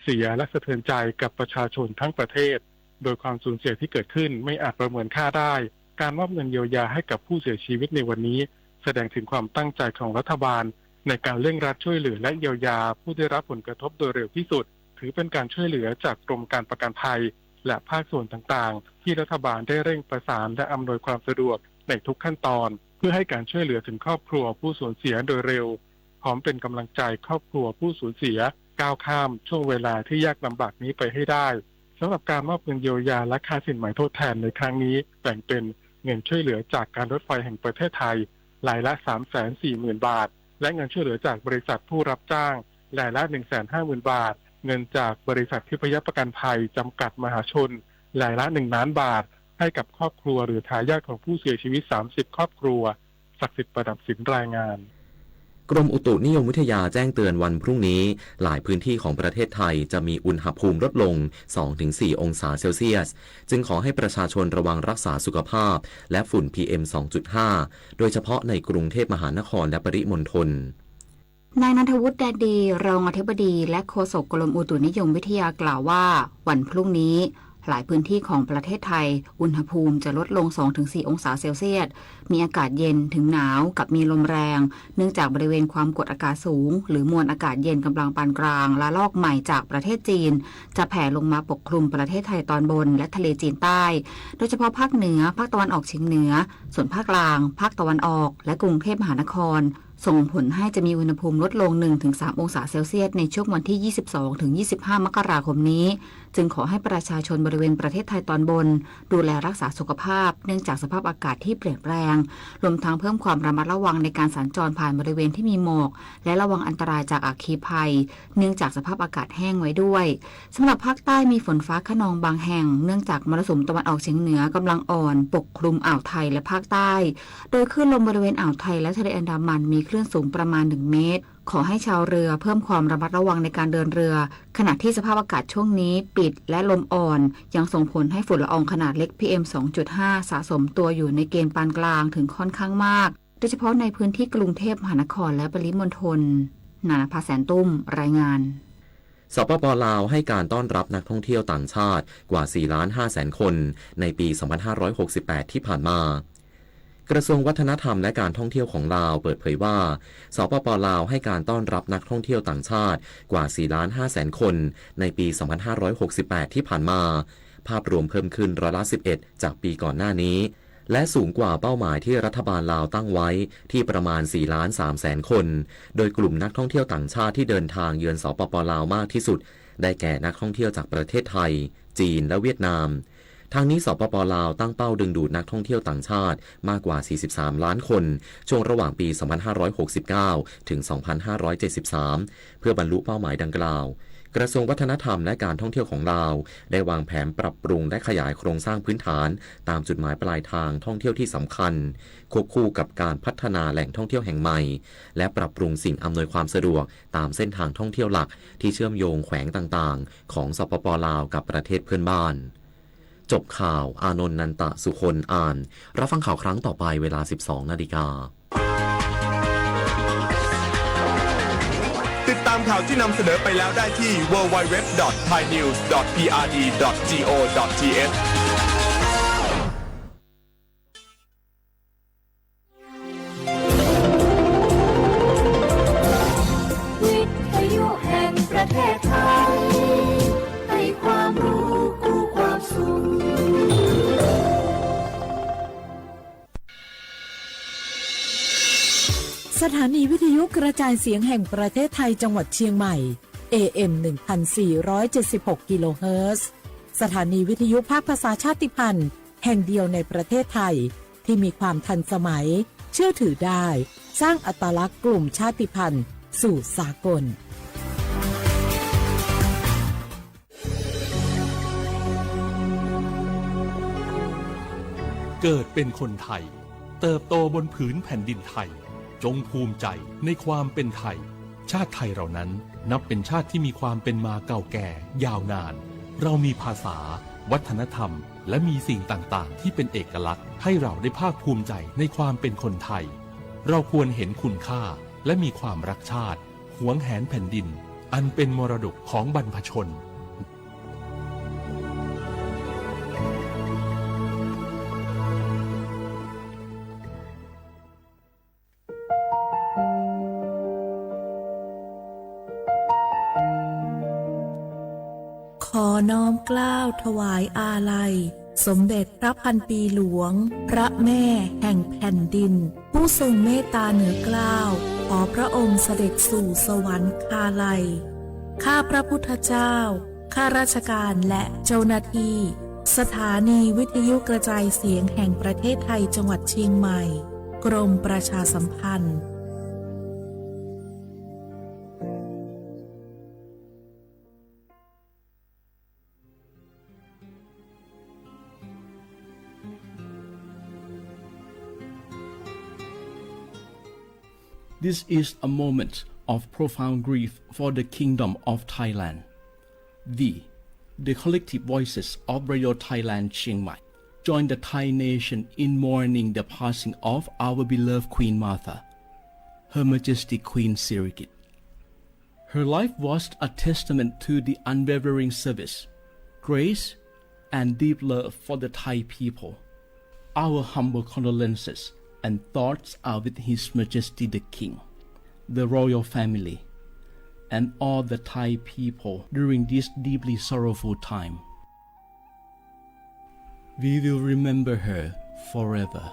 เสียและสะเทือนใจกับประชาชนทั้งประเทศ โดยความสูญเสียที่เกิดขึ้นไม่อาจประเมินค่าได้ การมอบเงินเยียวยาให้กับผู้เสียชีวิตในวันนี้ แสดงถึงความตั้งใจของรัฐบาล ในการเร่งรัดช่วยเหลือและเยียวยาผู้ได้รับผลกระทบโดยเร็วที่สุด ถือเป็นการช่วยเหลือจากกรมการประกันภัย และภาคส่วนต่างๆ ที่รัฐบาลได้เร่งประสานและอำนวยความสะดวกในทุกขั้นตอน เพื่อให้การช่วยเหลือถึงครอบครัวผู้สูญเสียโดยเร็ว พร้อมเป็นกำลังใจครอบครัวผู้สูญเสีย ก้าวข้ามช่วงเวลาที่ยากลำบากนี้ไปให้ได้ สำหรับการมอบเงินเยียวยาและค่าสินไหมทดแทนในครั้งนี้ แบ่งเป็นเงินช่วยเหลือจากการรถไฟแห่งประเทศไทย รายละ สามแสนสี่หมื่น บาท และเงินช่วยเหลือจากบริษัทผู้รับจ้าง รายละ หนึ่งแสนห้าหมื่น บาท เงินจากบริษัททิพยประกันภัย จำกัดมหาชน รายละ หนึ่งล้าน บาท ให้กับครอบครัวหรือทายาทของผู้เสียชีวิต สามสิบ ครอบครัว ศักดิ์สิทธิ์ ประดับสิน รายงาน กรมอุตุนิยมวิทยาแจ้งเตือนวันพรุ่งนี้ หลายพื้นที่ของประเทศไทยจะมีอุณหภูมิลดลง สองถึงสี่ องศาเซลเซียส จึงขอให้ประชาชนระวังรักษาสุขภาพ และฝุ่น พีเอ็ม สองจุดห้า โดยเฉพาะในกรุงเทพมหานครและปริมณฑล นายณัฐวุฒิ แดนดี รองอธิบดีและโฆษกกรมอุตุนิยมวิทยากล่าวว่า วันพรุ่งนี้ หลายพื้นที่ของประเทศไทย อุณหภูมิจะลดลง สองถึงสี่ องศาเซลเซียส มีอากาศเย็นถึงหนาวกับมีลมแรง เนื่องจากบริเวณความกดอากาศสูง หรือมวลอากาศเย็นกำลังปานกลางระลอกใหม่จากประเทศจีน จะแผ่ลงมาปกคลุมประเทศไทยตอนบนและทะเลจีนใต้ โดยเฉพาะภาคเหนือ ภาคตะวันออกเฉียงเหนือ ส่วนภาคกลาง ภาคตะวันออก และกรุงเทพมหานคร ส่งผลให้จะมีอุณหภูมิลดลง หนึ่งถึงสาม องศาเซลเซียส ในช่วงวันที่ ยี่สิบสองถึงยี่สิบห้า มกราคมนี้ จึงขอให้ประชาชนบริเวณประเทศไทยตอนบน ดูแลรักษาสุขภาพ เนื่องจากสภาพอากาศที่เปลี่ยนแปลง รวมทั้งเพิ่มความระมัดระวังในการสัญจรผ่านบริเวณที่มีหมอก และระวังอันตรายจากอัคคีภัย เนื่องจากสภาพอากาศแห้งไว้ด้วย สำหรับภาคใต้มีฝนฟ้าคะนองบางแห่ง เนื่องจากมรสุมตะวันออกเฉียงเหนือกำลังอ่อนปกคลุมอ่าวไทยและภาคใต้ โดยคลื่นลมบริเวณอ่าวไทยและทะเลอันดามันมีคลื่นสูงประมาณ หนึ่ง เมตร ขอให้ชาวเรือเพิ่มความระมัดระวังในการเดินเรือ ขณะที่สภาพอากาศช่วงนี้ปิดและลมอ่อน ยังส่งผลให้ฝุ่นละอองขนาดเล็ก พีเอ็ม สองจุดห้า สะสมตัวอยู่ในเกณฑ์ปานกลางถึงค่อนข้างมาก โดยเฉพาะในพื้นที่กรุงเทพมหานครและปริมณฑล นานาภาแสนตุ้ม รายงาน สปป.ลาว ให้การต้อนรับนักท่องเที่ยวต่างชาติกว่า สี่ล้านห้าแสน คน ในปี สองพันห้าร้อยหกสิบแปด ที่ผ่านมา กระทรวงวัฒนธรรมและการท่องเที่ยวของลาวเปิดเผยว่า สปป.ลาว ให้การต้อนรับนักท่องเที่ยวต่างชาติกว่า สี่ล้านห้าแสน คน ในปี สองพันห้าร้อยหกสิบแปด ที่ผ่านมา ภาพรวมเพิ่มขึ้นร้อยละ สิบเอ็ด จากปีก่อนหน้านี้ และสูงกว่าเป้าหมายที่รัฐบาลลาวตั้งไว้ที่ประมาณ สี่ล้านสามแสน คน โดยกลุ่มนักท่องเที่ยวต่างชาติที่เดินทางเยือน สปป.ลาว มากที่สุด ได้แก่นักท่องเที่ยวจากประเทศไทย จีน และเวียดนาม ทางนี้ สปป.ลาว ตั้งเป้าดึงดูดนักท่องเที่ยวต่างชาติมากกว่า สี่สิบสามล้าน คน ช่วงระหว่างปี สองพันห้าร้อยหกสิบเก้า ถึง สองพันห้าร้อยเจ็ดสิบสาม เพื่อบรรลุเป้าหมายดังกล่าว กระทรวงวัฒนธรรมและการท่องเที่ยวของลาว ได้วางแผนปรับปรุงและขยายโครงสร้างพื้นฐาน ตามจุดหมายปลายทางท่องเที่ยวที่สำคัญ ควบคู่กับการพัฒนาแหล่งท่องเที่ยวแห่งใหม่ และปรับปรุงสิ่งอำนวยความสะดวกตามเส้นทางท่องเที่ยวหลักที่เชื่อมโยงแขวงต่างๆ ของ สปป.ลาว กับประเทศเพื่อนบ้าน จบข่าว อานนท์ นันตะสุคน อ่าน รับฟังข่าวครั้งต่อไปเวลา สิบสองนาฬิกา ติดตามข่าวที่นำเสนอไปแล้วได้ที่ ดับเบิลยู ดับเบิลยู ดับเบิลยู ดอท ไทยนิวส์ ดอท พีอาร์ดี ดอท จี โอ ดอท ที เอช วิทยุแห่งประเทศไทย ให้ความรู้คู่ความสุข สถานีวิทยุกระจายเสียงแห่งประเทศไทยจังหวัดเชียงใหม่ เอ เอ็ม หนึ่งพันสี่ร้อยเจ็ดสิบหก กิโลเฮิรตซ์ สถานีวิทยุภาคภาษาชาติพันธุ์แห่งเดียวในประเทศไทย ที่มีความทันสมัย เชื่อถือได้ สร้างอัตลักษณ์กลุ่มชาติพันธุ์สู่สากล เกิดเป็นคนไทย เติบโตบนผืนแผ่นดินไทย จงภูมิใจในความเป็นไทย ชาติไทยเรานั้นนับเป็นชาติที่มีความเป็นมาเก่าแก่ยาวนาน เรามีภาษา วัฒนธรรม และมีสิ่งต่างๆ ที่เป็นเอกลักษณ์ ให้เราได้ภาคภูมิใจในความเป็นคนไทย เราควรเห็นคุณค่า และมีความรักชาติ หวงแหนแผ่นดิน อันเป็นมรดกของบรรพชน ขอน้อมเกล้าถวายอาลัย สมเด็จพระพันปีหลวง พระแม่แห่งแผ่นดิน ผู้ทรงเมตตาเหนือเกล้า ขอพระองค์เสด็จสู่สวรรคาลัย ข้าพระพุทธเจ้า ข้าราชการและเจ้าหน้าที่ สถานีวิทยุกระจายเสียงแห่งประเทศไทย จังหวัดเชียงใหม่ กรมประชาสัมพันธ์ This is a moment of profound grief for the Kingdom of Thailand. We, the collective voices of Radio Thailand Chiang Mai, join the Thai nation in mourning the passing of our beloved Queen Mother, Her Majesty Queen Sirikit. Her life was a testament to the unwavering service, grace, and deep love for the Thai people. Our humble condolences and thoughts are with His Majesty the King, the royal family, and all the Thai people during this deeply sorrowful time. We will remember her forever.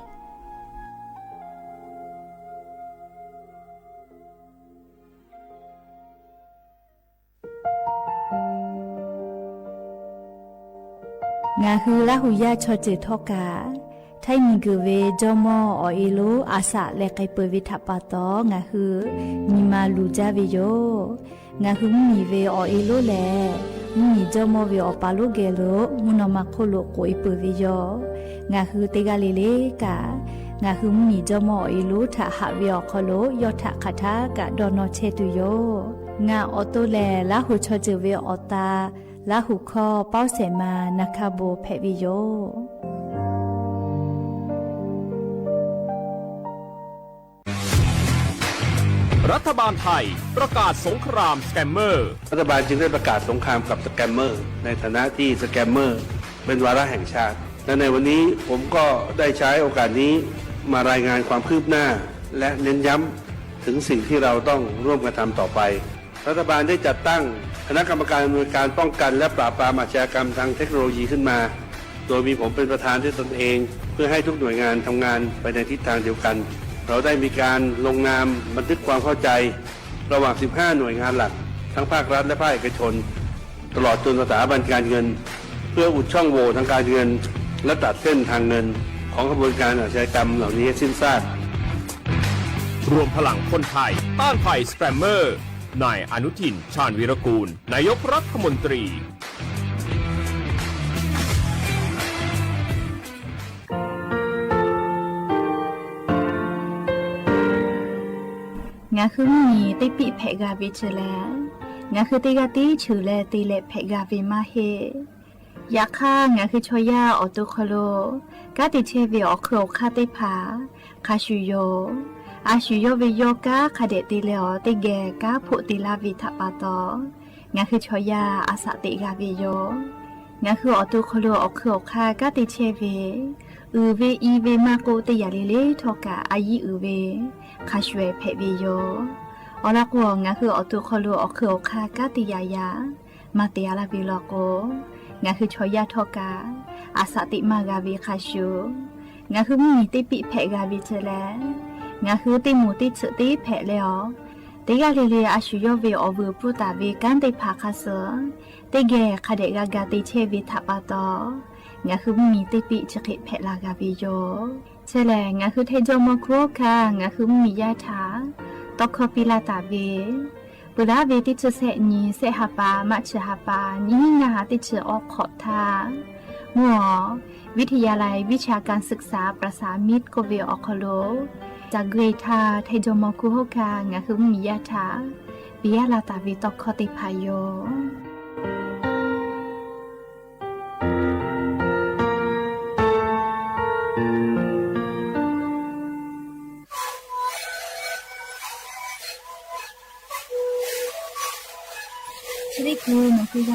ငါဟု လါဟူယၢ chaw ceuˬ htawˇ kaꞈ, htaiˇ miˬguiˬ ve jawˇmawˇ awˬ e lonˉ a shaꞈ leh k'ai peuˬ ve htaꞈ pa taw, ngaˬ hui nyi ma luˬ jaˇ ve yoˬ. Ngaˬ hui mvuhˇmiˬ ve awˬ e lonˉ lehˬ, mvuhˇmiˬ jawˇmawˇ ve awˬ pa lonˉ geh lo mvuhˇ naw ma hk'oˆ lo k'oꞈ e peuˬ ve yoˬ. Ngaˬ hui teˇ g'aˇ le le kaꞈ, ngaˬ hui mvuhˇmiˬ jawˇmawˇ awˬ e lonˉ htaꞈ haꞈ ve awˬ hk'aw lo yawˇ htaꞈ hk'aˬ htaˇ kaꞈ dawˇ nawˇ chehˇ tuˬ yoˬ. Ngaˬ awˬ to lehˬ, Laˇ huˍ chaw ceuˬ ve awˬ ta, Laˇ huˍ hkawˇ Pawˇ Sehˍ ma Na Hkaˇ Bon hpehꞈ ve yoˬ. รัฐบาลไทยประกาศสงครามสแกมเมอร์ รัฐบาลจึงได้ประกาศสงครามกับสแกมเมอร์ ในฐานะที่สแกมเมอร์เป็นวาระแห่งชาติ และในวันนี้ผมก็ได้ใช้โอกาสนี้มารายงานความคืบหน้า และเน้นย้ำถึงสิ่งที่เราต้องร่วมกันทำต่อไป รัฐบาลได้จัดตั้งคณะกรรมการอำนวยการป้องกันและปราบปรามอาชญากรรมทางเทคโนโลยีขึ้นมา โดยมีผมเป็นประธานด้วยตนเอง เพื่อให้ทุกหน่วยงานทำงานไปในทิศทางเดียวกัน เราได้มีการลงนามบันทึกความเข้าใจระหว่าง สิบห้า หน่วยงานหลัก ทั้งภาครัฐและภาคเอกชน ตลอดจนสถาบันการเงิน เพื่ออุดช่องโหว่ทางการเงิน และตัดเส้นทางเงินของขบวนการอาชญากรรมเหล่านี้ให้สิ้นซาก รวมพลังคนไทยต้านภัยสแกมเมอร์ นายอนุทิน ชาญวีรกูล นายกรัฐมนตรี Ngaˬ hui mvuhˇmiˬ teˇ piˆ hpehꞈ g'a ve chi lehˬ, ngaˬ hui teˇ g'aˇ tiˉ cheuˬ leh te leh hpehꞈ g'a ve maˇ heˆ. Yaꞈ hk'aˇ, ngaˬ hui chaw yaˇ awˬ to hk'aw lo kanˉ te chehˇ ve awˬ hk'eun awˬ hk'aˇ teˇ hpaˍ hk'a shuˍ yoˬ. A shu yawˇ ve yawˇ kanˉ hk'a dehꞈ te leh awˬ teˇ geh kanˉ hpoˆ te laˇ ve htaꞈ pa taw, ngaˬ hui chaw yaˇ a shaꞈ teꞈ g'a ve yoˬ. Ngaˬ hui awˬ to hk'aw lo awˬ hk'eun awˬ hk'aˇ kanˉ te chehˇ ve, uiˍ ve i ve maˇ k'oˆ, teˇ yanˇ le le htawˇ kaꞈ a yiˉ uiˍ ve hk'a shuˍ ehˍ hpehꞈ ve yoˬ. Awˬ lawn k'o, ngaˬ hui awˬ to hk'aw lo awˬ hk'eun awˬ hk'aˇ kanˉ te yaꞈ yaꞈ maˇ te a laˇ ve law k'o, ngaˬ hui chaw yaˇ htawˇ kaꞈ a shaꞈ teꞈ maˇ g'a ve hk'a shuˍ, ngaˬ hui mvuhˇmiˬ teˇ piˆ hpehꞈ g'a ve chi lehˬ, ngaˬ hui teˇ moˍ teˇ tsuhꞈ teˇ hpehꞈ leh awˬ, teˇ g'aˇ le le a shu yawˇ ve awˬ vuiˬ pfuhˇ taˍ ve kanˉ teˇ hpaˍ hk'a shuˍ, teˇ geh hk'a dehꞈ g'a ga te chehˇ ve htaꞈ pa taw, ngaˬ hui mvuhˇmiˬ teˇ piˆ chi hk'e hpehꞈ la g'a ve yoˬ. Chi lehˬ, ngaˬ hui hteˇ jawˇmawˇ hkunˉ hawˉ hkanˇ ngaˬ hui mvuhˇmiˬ yaˇ htaꞈ tawˇ hkawˇ piˇ laˇ taˍ ve, peuˬ laˉ ve teˇ chi sehˆ nyi sehˆ ha pa maˇ chi ha pa nyiˇ hinˉ ngaˇ ha teˇ chi awˬ hk'awꞈ htaˇ, mvuhˇ awˬ วิทยาลัยวิชาการศึกษาประสานมิตร k'oˆ ve awˬ hk'aw lo ca gui htaˇ, hteˇ jawˇmawˇ hkunˉ hawˉ hkanˇ ngaˬ hui mvuhˇmiˬ yaˇ htaꞈ piˇ laˇ taˍ ve tawˇ hkawˇ teˇ hpaˍ yoˬ.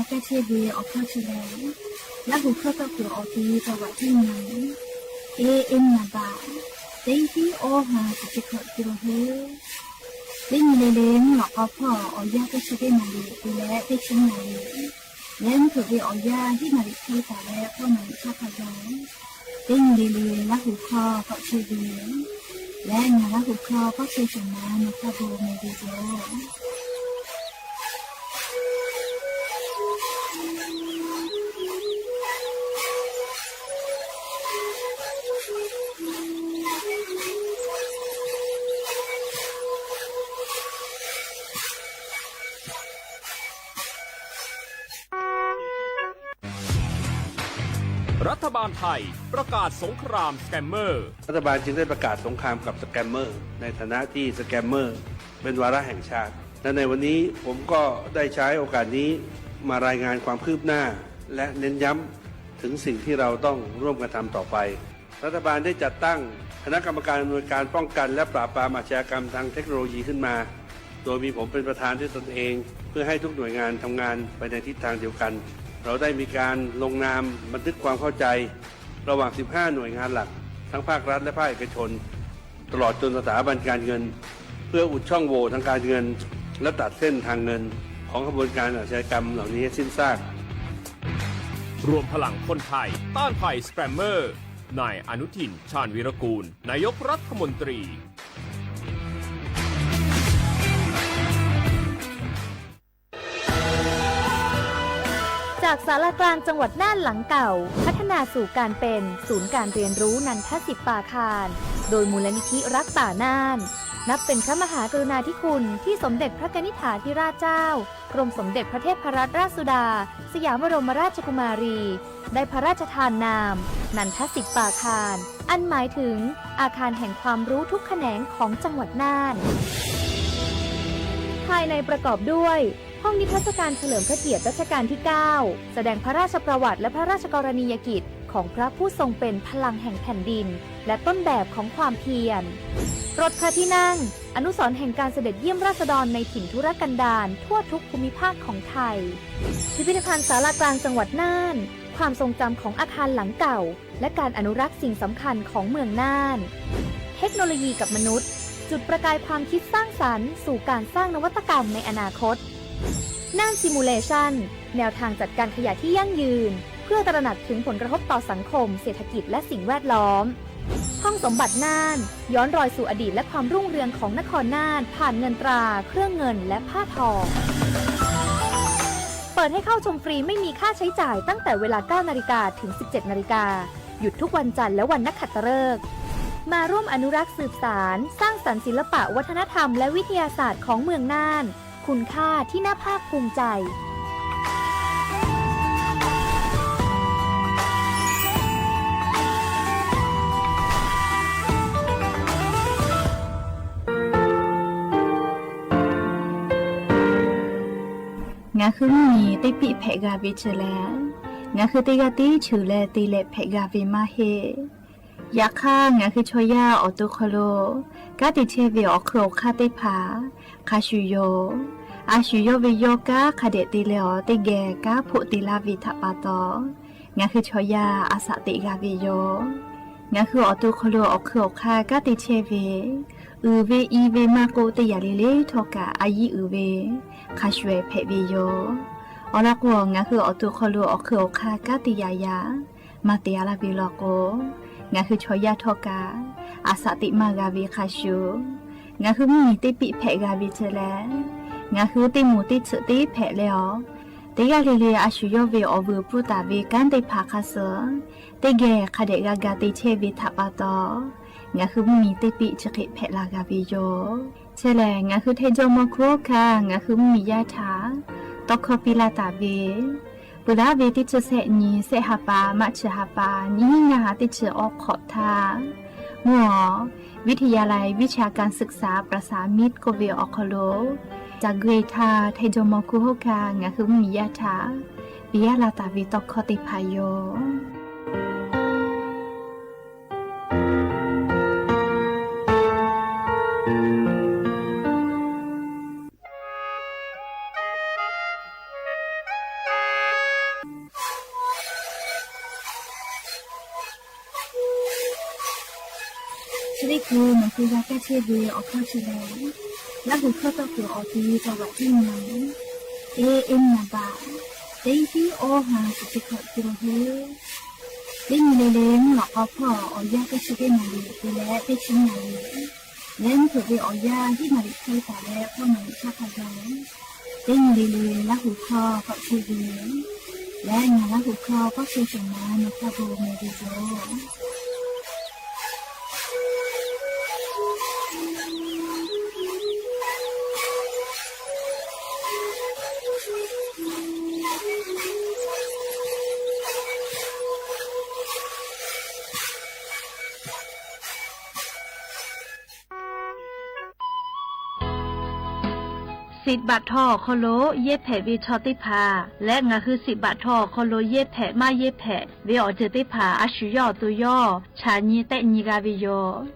Kaˇ chehˇ ve awˬ hkawˇ chi lehˬ, Laˇ huˍ hkawˇ tawˆ kuiˬ awˬ ti tawˇ vaꞈ tiˉ nyi. E, e nyi a baꞈ, teˇ hiˉ awˇ ha tiꞈ chi hkawꞈ te lo heˉ. Teˇ nyi le le mvuhˇ lawꞈ k'aw hpawˇ awˬ yanˇ teˇ chi teˇ naˍ riˍ te leh teˇ chi naˍ riˍ, leh mvuhˇ hpeuꞈ ve awˬ yanˇ hiˉ naˍ riˍ hk'e taˍ leh k'awˇ naˍ riˍ hk'aˇ hk'a gaˬ. Teˇ nyi le le Laˇ huˍ hkawˇ tawˆ chehˇ ve, leh ngaˬ Laˇ huˍ hkawˇ tawˆ chehˇ shawˍ ma nawˬ hk'a gaˬ meh ve yoˬ. รัฐบาลไทยประกาศสงครามสแกมเมอร์ รัฐบาลจึงได้ประกาศสงครามกับสแกมเมอร์ ในฐานะที่สแกมเมอร์เป็นวาระแห่งชาติ และในวันนี้ผมก็ได้ใช้โอกาสนี้มารายงานความคืบหน้า และเน้นย้ำถึงสิ่งที่เราต้องร่วมกันทำต่อไป รัฐบาลได้จัดตั้งคณะกรรมการอำนวยการป้องกันและปราบปรามอาชญากรรมทางเทคโนโลยีขึ้นมา โดยมีผมเป็นประธานด้วยตนเอง เพื่อให้ทุกหน่วยงานทำงานไปในทิศทางเดียวกัน เราได้มีการลงนามบันทึกความเข้าใจ ระหว่าง สิบห้า หน่วยงานหลัก ทั้งภาครัฐและภาคเอกชน ตลอดจนสถาบันการเงิน เพื่ออุดช่องโหว่ทางการเงิน และตัดเส้นทางเงินของขบวนการอาชญากรรมเหล่านี้ให้สิ้นซาก รวมพลังคนไทยต้านภัยสแกมเมอร์ นายอนุทิน ชาญวีรกูล นายกรัฐมนตรี จากศาลากลางจังหวัดน่านหลังเก่า พัฒนาสู่การเป็นศูนย์การเรียนรู้นันทสิปปาคาร โดยมูลนิธิรักป่าน่าน นับเป็นพระมหากรุณาธิคุณที่สมเด็จพระกนิษฐาธิราชเจ้า กรมสมเด็จพระเทพรัตนราชสุดา สยามบรมราชกุมารี ได้พระราชทานนาม นันทสิปปาคาร อันหมายถึงอาคารแห่งความรู้ทุกแขนงของจังหวัดน่าน ภายในประกอบด้วย ห้องนิทรรศการเฉลิมพระเกียรติรัชกาลที่ เก้า แสดงพระราชประวัติและพระราชกรณียกิจของพระผู้ทรงเป็นพลังแห่งแผ่นดิน และต้นแบบของความเพียร รถพระที่นั่ง อนุสรณ์แห่งการเสด็จเยี่ยมราษฎรในถิ่นทุรกันดารทั่วทุกภูมิภาคของไทย พิพิธภัณฑ์ศาลากลางจังหวัดน่าน ความทรงจำของอาคารหลังเก่า และการอนุรักษ์สิ่งสำคัญของเมืองน่าน เทคโนโลยีกับมนุษย์ จุดประกายความคิดสร้างสรรค์สู่การสร้างนวัตกรรมในอนาคต น่าน Simulation แนวทางจัดการขยะที่ยั่งยืน เพื่อตระหนักถึงผลกระทบต่อสังคม เศรษฐกิจ และสิ่งแวดล้อม ห้องสมบัติน่าน ย้อนรอยสู่อดีตและความรุ่งเรืองของนครน่าน ผ่านเงินตรา เครื่องเงิน และผ้าทอ เปิดให้เข้าชมฟรีไม่มีค่าใช้จ่ายตั้งแต่เวลา เก้านาฬิกา ถึง สิบเจ็ดนาฬิกา หยุดทุกวันจันทร์และวันนักขัตฤกษ์ มาร่วมอนุรักษ์สืบสาน สร้างสรรค์ศิลปะวัฒนธรรมและวิทยาศาสตร์ของเมืองน่าน คุณค่าที่น่าภาคภูมิใจ Ngaˬ hui mvuhˇ miˬ teˇ piˆ hpehꞈ g'a ve chi lehˬ, ngaˬ hui teˇ g'aˇ tiˉ cheuˬ leh te leh hpehꞈ g'a ve maˇ heˆ. Yaꞈ hk'aˇ, ngaˬ hui chaw yaˇ awˬ to hk'aw lo kanˉ te chehˇ ve awˬ hkui awˬ hk'aˇ teˇ hpaˍ hk'a shuˍ yoˬ. A shuˍ yawˇ ve yawˇ kanˉ hk'a dehꞈ te leh awˬ teˇ geh kanˉ hpoˆ te laˇ ve htaꞈ pa taw, ngaˬ hui chaw yaˇ a shaꞈ teꞈ g'a ve yoˬ. Ngaˬ hui awˬ to hk'aw lo awˬ hkui awˬ hk'aˇ kanˉ te chehˇ ve, uiˍ ve i ve maˇ k'oˆ, teˇ yanˇ le le htawˇ kaꞈ a yiˇ uiˍ ve hk'a shuˍ ehˍ hpehꞈ ve yoˬ. Awˬ lawn k'o, ngaˬ hui awˬ to hk'aw lo awˬ hkui awˬ hk'aˇ kanˉ te yaꞈ yaꞈ maˇ te a laˇ ve law k'o, ngaˬ hui chaw yaˇ htawˇ kaꞈ a shaꞈ teꞈ maˇ g'a ve hk'a shuˍ, ngaˬ hui mvuhˇ miˬ teˇ piˆ hpehꞈ g'a ve chi lehˬ, ngaˬ hui teˇ moˍ teˇ tsuhꞈ teˇ hpehꞈ leh awˬ, teˇ g'aˇ le le a shuˍ yawˇ ve awˬ vuiˬ pfuhˇ taˍ ve kanˉ teˇ hpaˍ hk'a suh teˇ geh hk'a dehꞈ g'a ga te chehˇ ve htaꞈ pa taw, ngaˬ hui mvuhˇ miˬ teˇ piˆ chi hk'e hpehꞈ la g'a ve yoˬ. Chi lehˬ, ngaˬ hui Htaiˇ jawˇ mawˇ hkuˇ hawˉ hkanˇ ngaˬ hui mvuhˇ miˬ yaˇ htaꞈ tawˇ hkawˇ piˇ laˇ taˍ ve, peuˬ laˉ ve teˇ chi sehˆ nyi sehˆ ha pa, March ha pa, nyiˇ hinˉ ngaˇ ha teˇ chi awˇ hk'awꞈ htaˇ, mvuhˇ awˬ วิทยาลัยวิชาการศึกษาประสานมิตร k'oˆ ve awˬ hk'aw lo, ca gui htaˇ Htaiˇ jawˇ mawˇ hkuˇ hawˉ hkanˇ ngaˬ hui mvuhˇ miˬ yaˇ htaꞈ piˇ laˇ taˍ ve tawˇ hkawˇ teˇ hpaˍ yoˬ. Teˇ kuˬ nawˬ hui g'a kaˇ chehˇ ve awˬ hkawˇ chi lehˬ, Laˇ huˍ hkawˇ tawˆ kuiˬ awˬ te caw vaꞈ tiˉ nyi. Teˇ enˇ naˍ baꞈ, teˇ hiˉ awˇ ha shiˍ chi hkawꞈ te la hu. Teˇ nyi le le mvuhˇ lawꞈ k'aw hpawˇ awˬ yanˇ teˇ chi teˇ naˍ riˍ te leh teˇ chi naˍ riˍ leh mvuhˇ hpeuꞈ ve awˬ yanˇ hiˉ naˍ riˍ hk'e taˍ leh hpawˇ naˍ riˍ chaˇ hk'a gaˬ. Teˇ nyi le le Laˇ huˍ hkawˇ k'awꞈ chehˇ ve leh ngaˬ Laˇ huˍ hkawˇ k'awꞈ chehˇ shawˍ ma nawˬ hk'a bon meh ve yoˬ. Siꞈ baꞈ htaw awˬ hk'aw lo yehˇ hpehꞈ ve chaw teˇ hpaˍ leh ngaˬ hui siꞈ baꞈ htaw awˬ hk'aw lo yehˇ hpehꞈ maˇ yehˇ hpehꞈ ve awˬ ceuˬ teˇ hpaˍ a shu yawˇ awˬ to yawˇ chaꞈ nyi tehˆ nyi g'a ve yoˬ.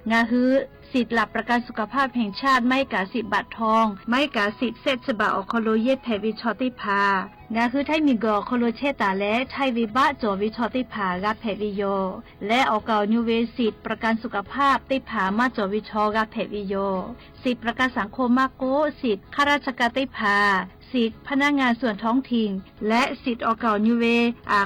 Ngaˬ hui ศิลปะประกันสุขภาพแห่งชาติ maˇ heˆ kaꞈ siꞈ baꞈ htaw maˇ heˆ kaꞈ siꞈ sehˆ chi baꞈ awˬ hk'aw lo yehˇ hpehꞈ ve chaw teˇ hpaˍ ngaˬ hui htaiˇ miˬ guiˬ awˬ hk'aw lo chehˇ taˍ leh htaiˇ ve baˆ cawˬ ve chaw teˇ hpaˍ g'a hpehꞈ ve yoˬ. Leh awˬ kaˍ awˬ nu ve siꞈ ประกันสุขภาพ teˇ hpaˍ maˇ cawˬ ve chaw g'a hpehꞈ ve yoˬ. Siꞈ ประกันสังคม maˇ k'oˆ, siꞈ ข้าราชการ teˇ hpaˍ, siꞈ พนักงานส่วนท้องถิ่น leh siꞈ awˬ kaˍ awˬ nu ve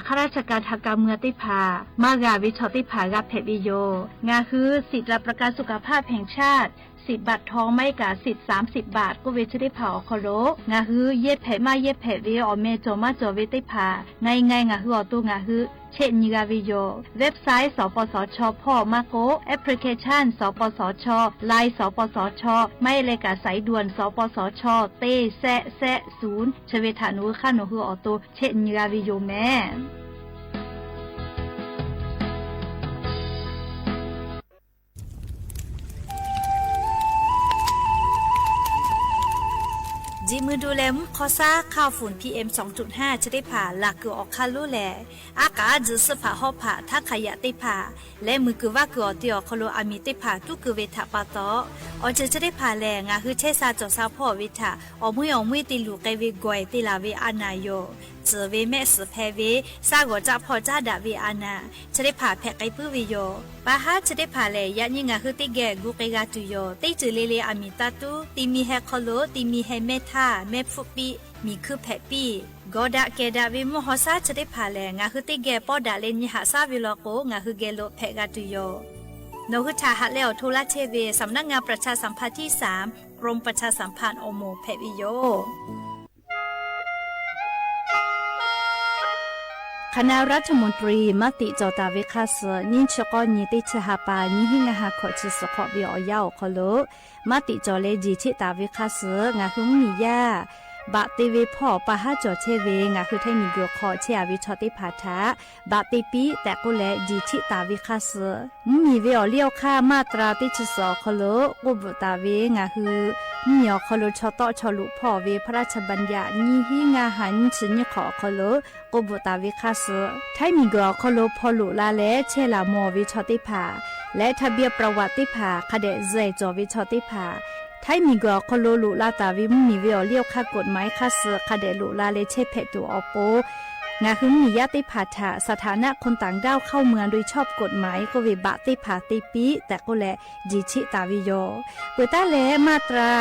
ข้าราชการทางการเมือง teˇ hpaˍ maˇ g'a ve chaw teˇ hpaˍ g'a hpehꞈ ve yoˬ. Ngaˬ hui ศิลปะประกันสุขภาพแห่งชาติ สิบบาททอง maˇ heˆ kaꞈ siꞈ สามสิบบาท k'oˆ ve chi teˇ hpaˍ awˬ hk'aw lo ngaˬ hui yehˇ hpehꞈ maˇ yehˇ hpehꞈ ve awˬ meh cawˬ maˇ cawˬ ve teˇ hpaˍ ง่ายง่าย ngaˬ hui awˬ to ngaˬ hui chehˇ nyi g'a ve yoˬ. Website สปสช hpawˇ maˇ k'oˆ, application สปสช, Line สปสช, maˇ heˆ leh kaꞈ สายด่วน สปสช teˇ sehˆ sehˆ ศูนย์ chi ve htaꞈ nawˬ hui hk'aˇ nawˬ hui awˬ to chehˇ nyi g'a ve yoˬ mehˍ. Ji mui du leh mvuhˇ hk'aw shaˉ ค่าฝุ่น PM สองจุดห้า chi teˇ hpaˍ laˬ kuiˬ awˬ hk'aˇ lonˉ lehˬ, aˉ k'aˉ tzuhꞈ suhˉ hpaꞈ hawˉ hpaꞈ htaˇ hk'aˬ yaꞈ teˇ hpaˍ leh muiˬ kuiˬ vaˇ kuiˬ awˬ te awˬ hk'aw lo aˬ miˍ teˇ hpaˍ tuˉ keu ve htaꞈ pa taw, awˬ ceuˬ chi teˇ hpaˍ lehˬ ngaˬ hui chehˇ sha cawˬ sha hpawˇ ve htaꞈ awˬ meuˇ awˬ meuˇ te luˬ k'ai ve gawˬ te laˬ ve a naˍ yoˬ. Tcuhˍ ve mehˆ suhˍ hpehꞈ ve, shaˉ g'awˬ caˆ hpawˇ caˉ daꞈ ve a naˍ chi teˇ hpaˍ hpehꞈ k'ai puiˉ ve yoˬ. Pa haˉ chi teˇ hpaˍ lehˬ, yaꞈ nyi ngaˬ hui teˇ geh gu k'ai g'a tuˬ yoˬ. Teˇ ceuˬ le le aˬ miˍ taˇ tuˉ, ti mi heh hk'aw lo ti mi heh mehˇ htaˇ mehˇ hpfuhˆ piˇ, miˬ hkui hpehꞈ piˇ, gawˬ daꞈ kehˬ daꞈ ve mvuhˇ haw shaˉ chi teˇ hpaˍ lehˬ, ngaˬ hui teˇ geh pawˇ daꞈ leh nyi haꞈ shaˉ ve law k'o, ngaˬ hui geh lo hpehꞈ g'a tuˬ yoˬ. Nawˬ hui htaꞈ haꞈ leh awˬ hto laˇ chehˇ ve สำนักงานประชาสัมพันธ์ที่สาม กรมประชาสัมพันธ์อม hpehꞈ ve yoˬ. คณะรัฐมนตรี maˇ tiꞈ cawˬ taˍ ve hk'a suh nyiˇ chi k'awˇ nyi teˇ chi ha pa nyiˇ hinˉ ngaˇ ha hkawꞈ chi suhˍ hk'awꞈ ve awˬ yanˇ awˬ hk'aw lo maˇ tiꞈ cawˬ leh jeˬ cheˆ taˍ ve hk'a suh ngaˬ hui mvuhˇ miˬ yaˇ baꞈ te ve hpawˇ pa haˉ cawˬ chehˇ ve ngaˬ hui htaiˇ miˬ guiˬ hk'aw chehˇ a ve chaw teˇ hpaˍ htaꞈ baꞈ te piˇ tehꞈ k'oˆ leh jeˬ cheˆ taˍ ve hk'a suh, mvuhˇ miˬ ve awˬ liˇ awˬ hk'aˇ maˇ tra teˇ chi suhˍ awˬ hk'aw lo k'oˆ bvuhꞈ taˍ ve ngaˬ hui mvuhˇ miˬ awˬ hk'aw lo chaw tawˆ chaw loꞈ hpawˇ ve พระราชบัญญัติ nyiˇ hinˉ ngaˇ ha nyiˇ chi nyiˇ hk'awꞈ awˬ hk'aw lo k'oˆ bvuhꞈ taˍ ve hk'a suh, htaiˇ miˬ guiˬ awˬ hk'aw lo hpaw loꞈ la leh chehˇ laˬ mawˬ ve chaw teˇ hpaˍ leh ทะเบียนประวัติ teˇ hpaˍ hk'a dehꞈ zuhˬ cawˬ ve chaw teˇ hpaˍ, htaiˇ miˬ guiˬ awˬ hk'aw lo loꞈ la taˍ ve mvuhˇ miˬ ve awˬ liˇ awˬ hk'aˇ กฎหมาย hk'a suh hk'a dehꞈ loꞈ la leh chehˇ hpehꞈ tuˬ awˬ pon, ngaˬ hui mvuhˇ miˬ yaˇ teˇ hpaˍ htaꞈ สถานะคนต่างด้าวเข้าเมืองโดยชอบกฎหมาย k'oˆ ve baꞈ teˇ hpaˍ te piˇ tehꞈ k'oˆ leh jeˬ cheˆ taˍ ve yoˬ. Peuˬ taˉ leh maˇ tra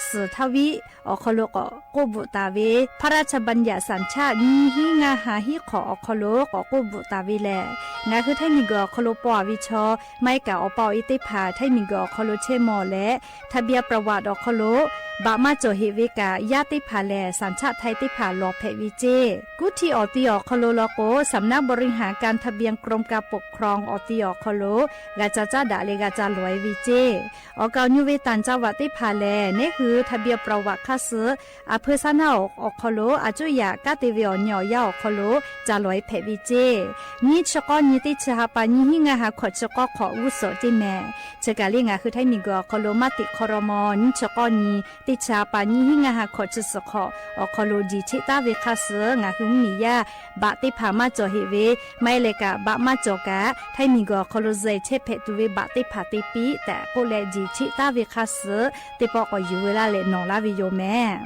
suhˍ htaˇ viˉ awˬ hk'aw lo k'awꞈ k'oˆ bvuhꞈ taˍ ve พระราชบัญญัติสัญชาติ nyiˇ hinˉ ngaˇ ha hiˉ hk'awꞈ awˬ hk'aw lo k'awꞈ k'oˆ bvuhꞈ taˍ ve lehˬ, ngaˬ hui htaiˇ miˬ guiˬ awˬ hk'aw lo paw a ve chaw maˇ heˆ kaꞈ awˬ pa awˬ e teˇ hpaˍ htaiˇ miˬ guiˬ awˬ hk'aw lo chehˇ mawˬ leh ทะเบียนประวัติ awˬ hk'aw lo baꞈ maˇ cawˬ heꞈ ve kaꞈ, yaˇ teˇ hpaˍ lehˬ สัญชาติไทย teˇ hpaˍ lawˬ hpehꞈ ve ceˇ. Kuˇ htiˇ awˬ ti awˬ hk'aw lo law k'o, สำนักบริหารการทะเบียน กรมการปกครอง awˬ ti awˬ hk'aw lo g'a ca caˉ daꞈ leh g'a ca lawˬ e ve ceˇ. Awˬ kaˍ awˬ nu ve ต่างจังหวัด teˇ hpaˍ lehˬ, neˉ hui ทะเบียนประวัติ hk'a suh อำเภอ shaˉ naˆ awˬ hk'aw lo a cuˇ yaꞈ kanˉ te ve awˬ nyi awˬ yanˇ awˬ hk'aw lo ca lawˬ e hpehꞈ ve ceˇ. Nyiˇ chi k'awˇ nyi teˇ chi ha pa nyiˇ hinˉ ngaˇ ha hkawꞈ chi k'awˇ hk'awꞈ g'uˇ suhˍ ceˇ mehˍ. Chi kaˬ le ngaˬ hui htaiˇ miˬ guiˬ awˬ hk'aw lo maˇ tiꞈ hk'aw raw maw, nyiˇ chi k'awˇ nyi teˇ chi ha pa nyiˇ hinˉ ngaˇ ha hkawꞈ chi suhˍ hk'awꞈ awˬ hk'aw lo jeˬ cheˆ taˍ ve hk'a suh ngaˬ hui mvuhˇ miˬ yaˇ baꞈ teˇ hpaˍ maˇ cawˬ heꞈ ve, maˇ heˆ leh kaꞈ baꞈ maˇ cawˬ kaꞈ htaiˇ miˬ guiˬ awˬ hk'aw lo zuhˬ chehˇ hpehꞈ tuˬ ve baꞈ teˇ hpaˍ te piˇ tehꞈ k'oˆ leh jeˬ cheˆ taˍ ve hk'a suh teˇ pawˆ k'awꞈ yuˬ ve laˇ leh nawˬ laˇ ve yoˬ mehˍ.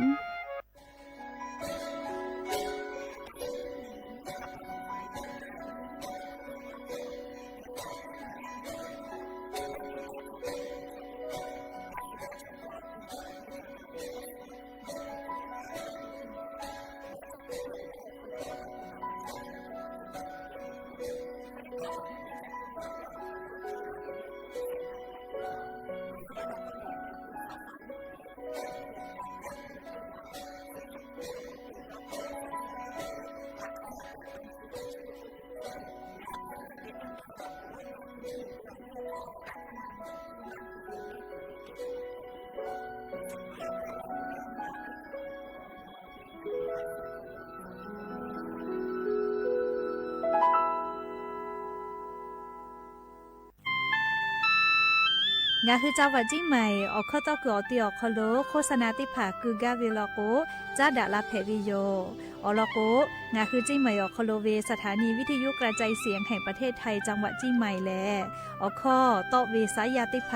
Ngaˬ hui จังหวัดเชียงใหม่ awˬ hkawˇ tawˇ kuiˬ awˬ te awˬ hk'aw lo โฆษณา teˇ hpaˍ keu gaˇ ve law k'o, caˉ daꞈ la hpehꞈ ve yoˬ. Awˬ lawn k'o, ngaˬ hui เชียงใหม่ awˬ hk'aw lo ve สถานีวิทยุกระจายเสียงแห่งประเทศไทย จังหวัดเชียงใหม่ lehˬ, awˬ hkawˇ tawˆ ve saˉ yaˇ teˇ hpaˍ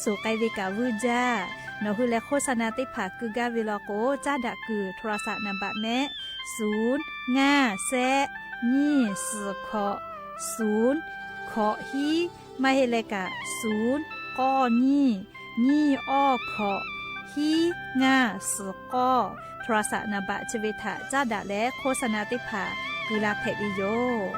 suhˍ k'ai ve kaꞈ vuiˇ jaˇ. Nawˬ hui leh โฆษณา teˇ hpaˍ keu gaˇ ve law k'o, caˉ daꞈ kuiˬ โทรศัพท์ naˍ baꞈ mehˆ ศูนย์ ngaˇ แซะ nyiˇ suhˍ hkawꞈ ศูนย์ hkawꞈ hiˉ, maˇ heˆ leh kaꞈ ศูนย์ k'awˇ nyiˇ, nyiˇ awˇ hkawꞈ, hiˉ ngaˇ suhˍ k'awˇ, โทรศัพท์ naˍ baꞈ chi ve htaꞈ caˉ daꞈ leh โฆษณา teˇ hpaˍ keu la hpehꞈ ve yoˬ.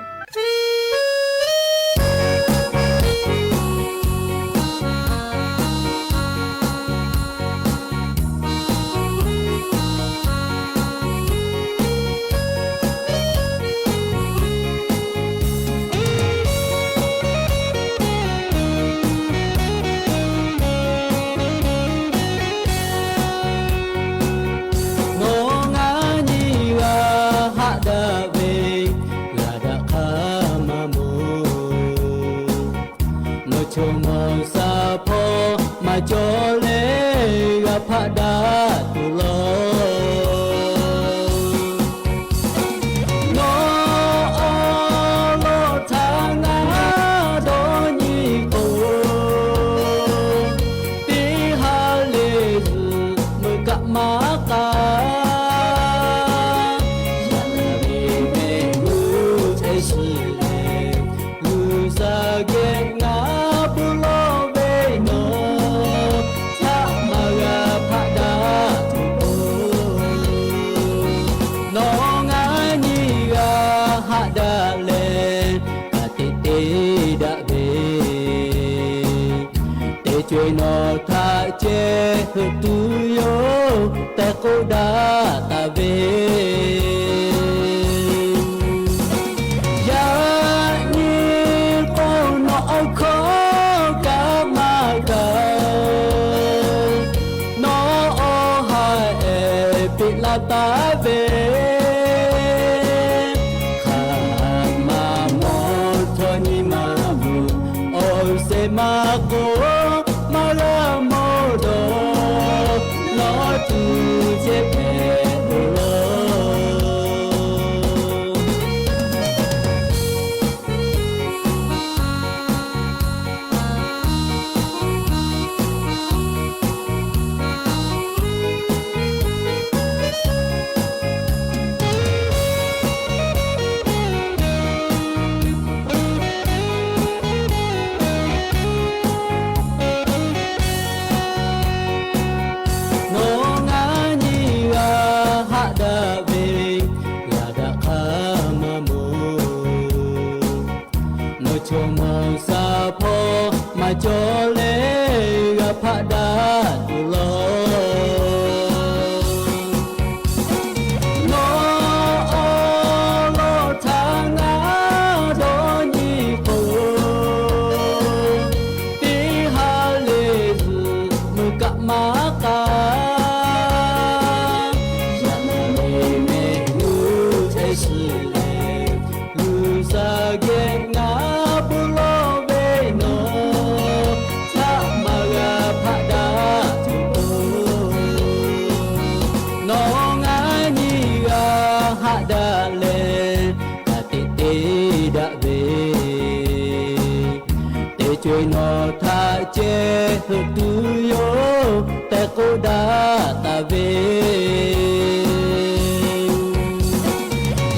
Nawˬ ngaˬ nyi g'a haꞈ daꞈ ve, g'a daꞈ hk'aˇ maˇ mawˬ. Nawˬ chaw mawˬ shaˍ hpawˇ maˇ cawˬ leh g'a hpaˆ daꞈ tuˬ law. Nawˬ awˬ lawn htaꞈ ngaˬ dawˇ nyi k'o, teˇ ha lehˬ zuhꞈ meuˇ kaꞈ maˇ k'a. Yaꞈ nyi ve mehˆ g'uˇ chehˇ shiˍ leh, g'uiˬ sha geh ngaˬ pui lawˇ ve nawˬ htaꞈ maˇ g'a hpaˆ daꞈ tuˬ oˬ. Nawˬ ngaˬ nyi g'a haꞈ daꞈ leh, ka tiꞈ te daꞈ ve, teˇ co-e nawˬ htaꞈ ceh heuˆ tuˬ yoˬ tehꞈ k'oˆ daꞈ taˍ ve. Yaꞈ nyi k'o, nawˬ awˬ hkawˇ kaꞈ maˇ kaꞈ, nawˬ awˬ ha ehˍ piˇ laˇ taˍ ve, hk'aˬ ma mawˬ htawˇ nyi ma vuˬ, awˬ sehˍ maˇ k'o, maˇ g'a mawˬ dawˬ, nawˬ tuˬ ceh hpehꞈ ve laˇ. Nawˬ ngaˬ nyi g'a haꞈ daꞈ ve, g'a daꞈ hk'aˇ maˇ mawˬ. Nawˬ chaw mawˬ shaˍ hpawˇ maˇ cawˬ leh g'a hpaˆ daꞈ tuˬ law. Nawˬ awˬ lawn htaꞈ ngaˬ dawˇ nyi k'o, teˇ ha lehˬ zuhꞈ meuˇ kaꞈ maˇ k'a. Yaꞈ nyi ve mehˆ g'uˇ chehˇ shiˍ leh, g'uiˬ sha geh ngaˬ pui lawˇ ve nawˬ htaꞈ maˇ g'a hpaˆ daꞈ tuˬ oˬ. Nawˬ ngaˬ nyi g'a haꞈ daꞈ leh, ka tiꞈ te daꞈ ve, teˇ co-e nawˬ htaꞈ ceh heuˆ tuˬ yoˬ tehꞈ k'oˆ daꞈ taˍ ve.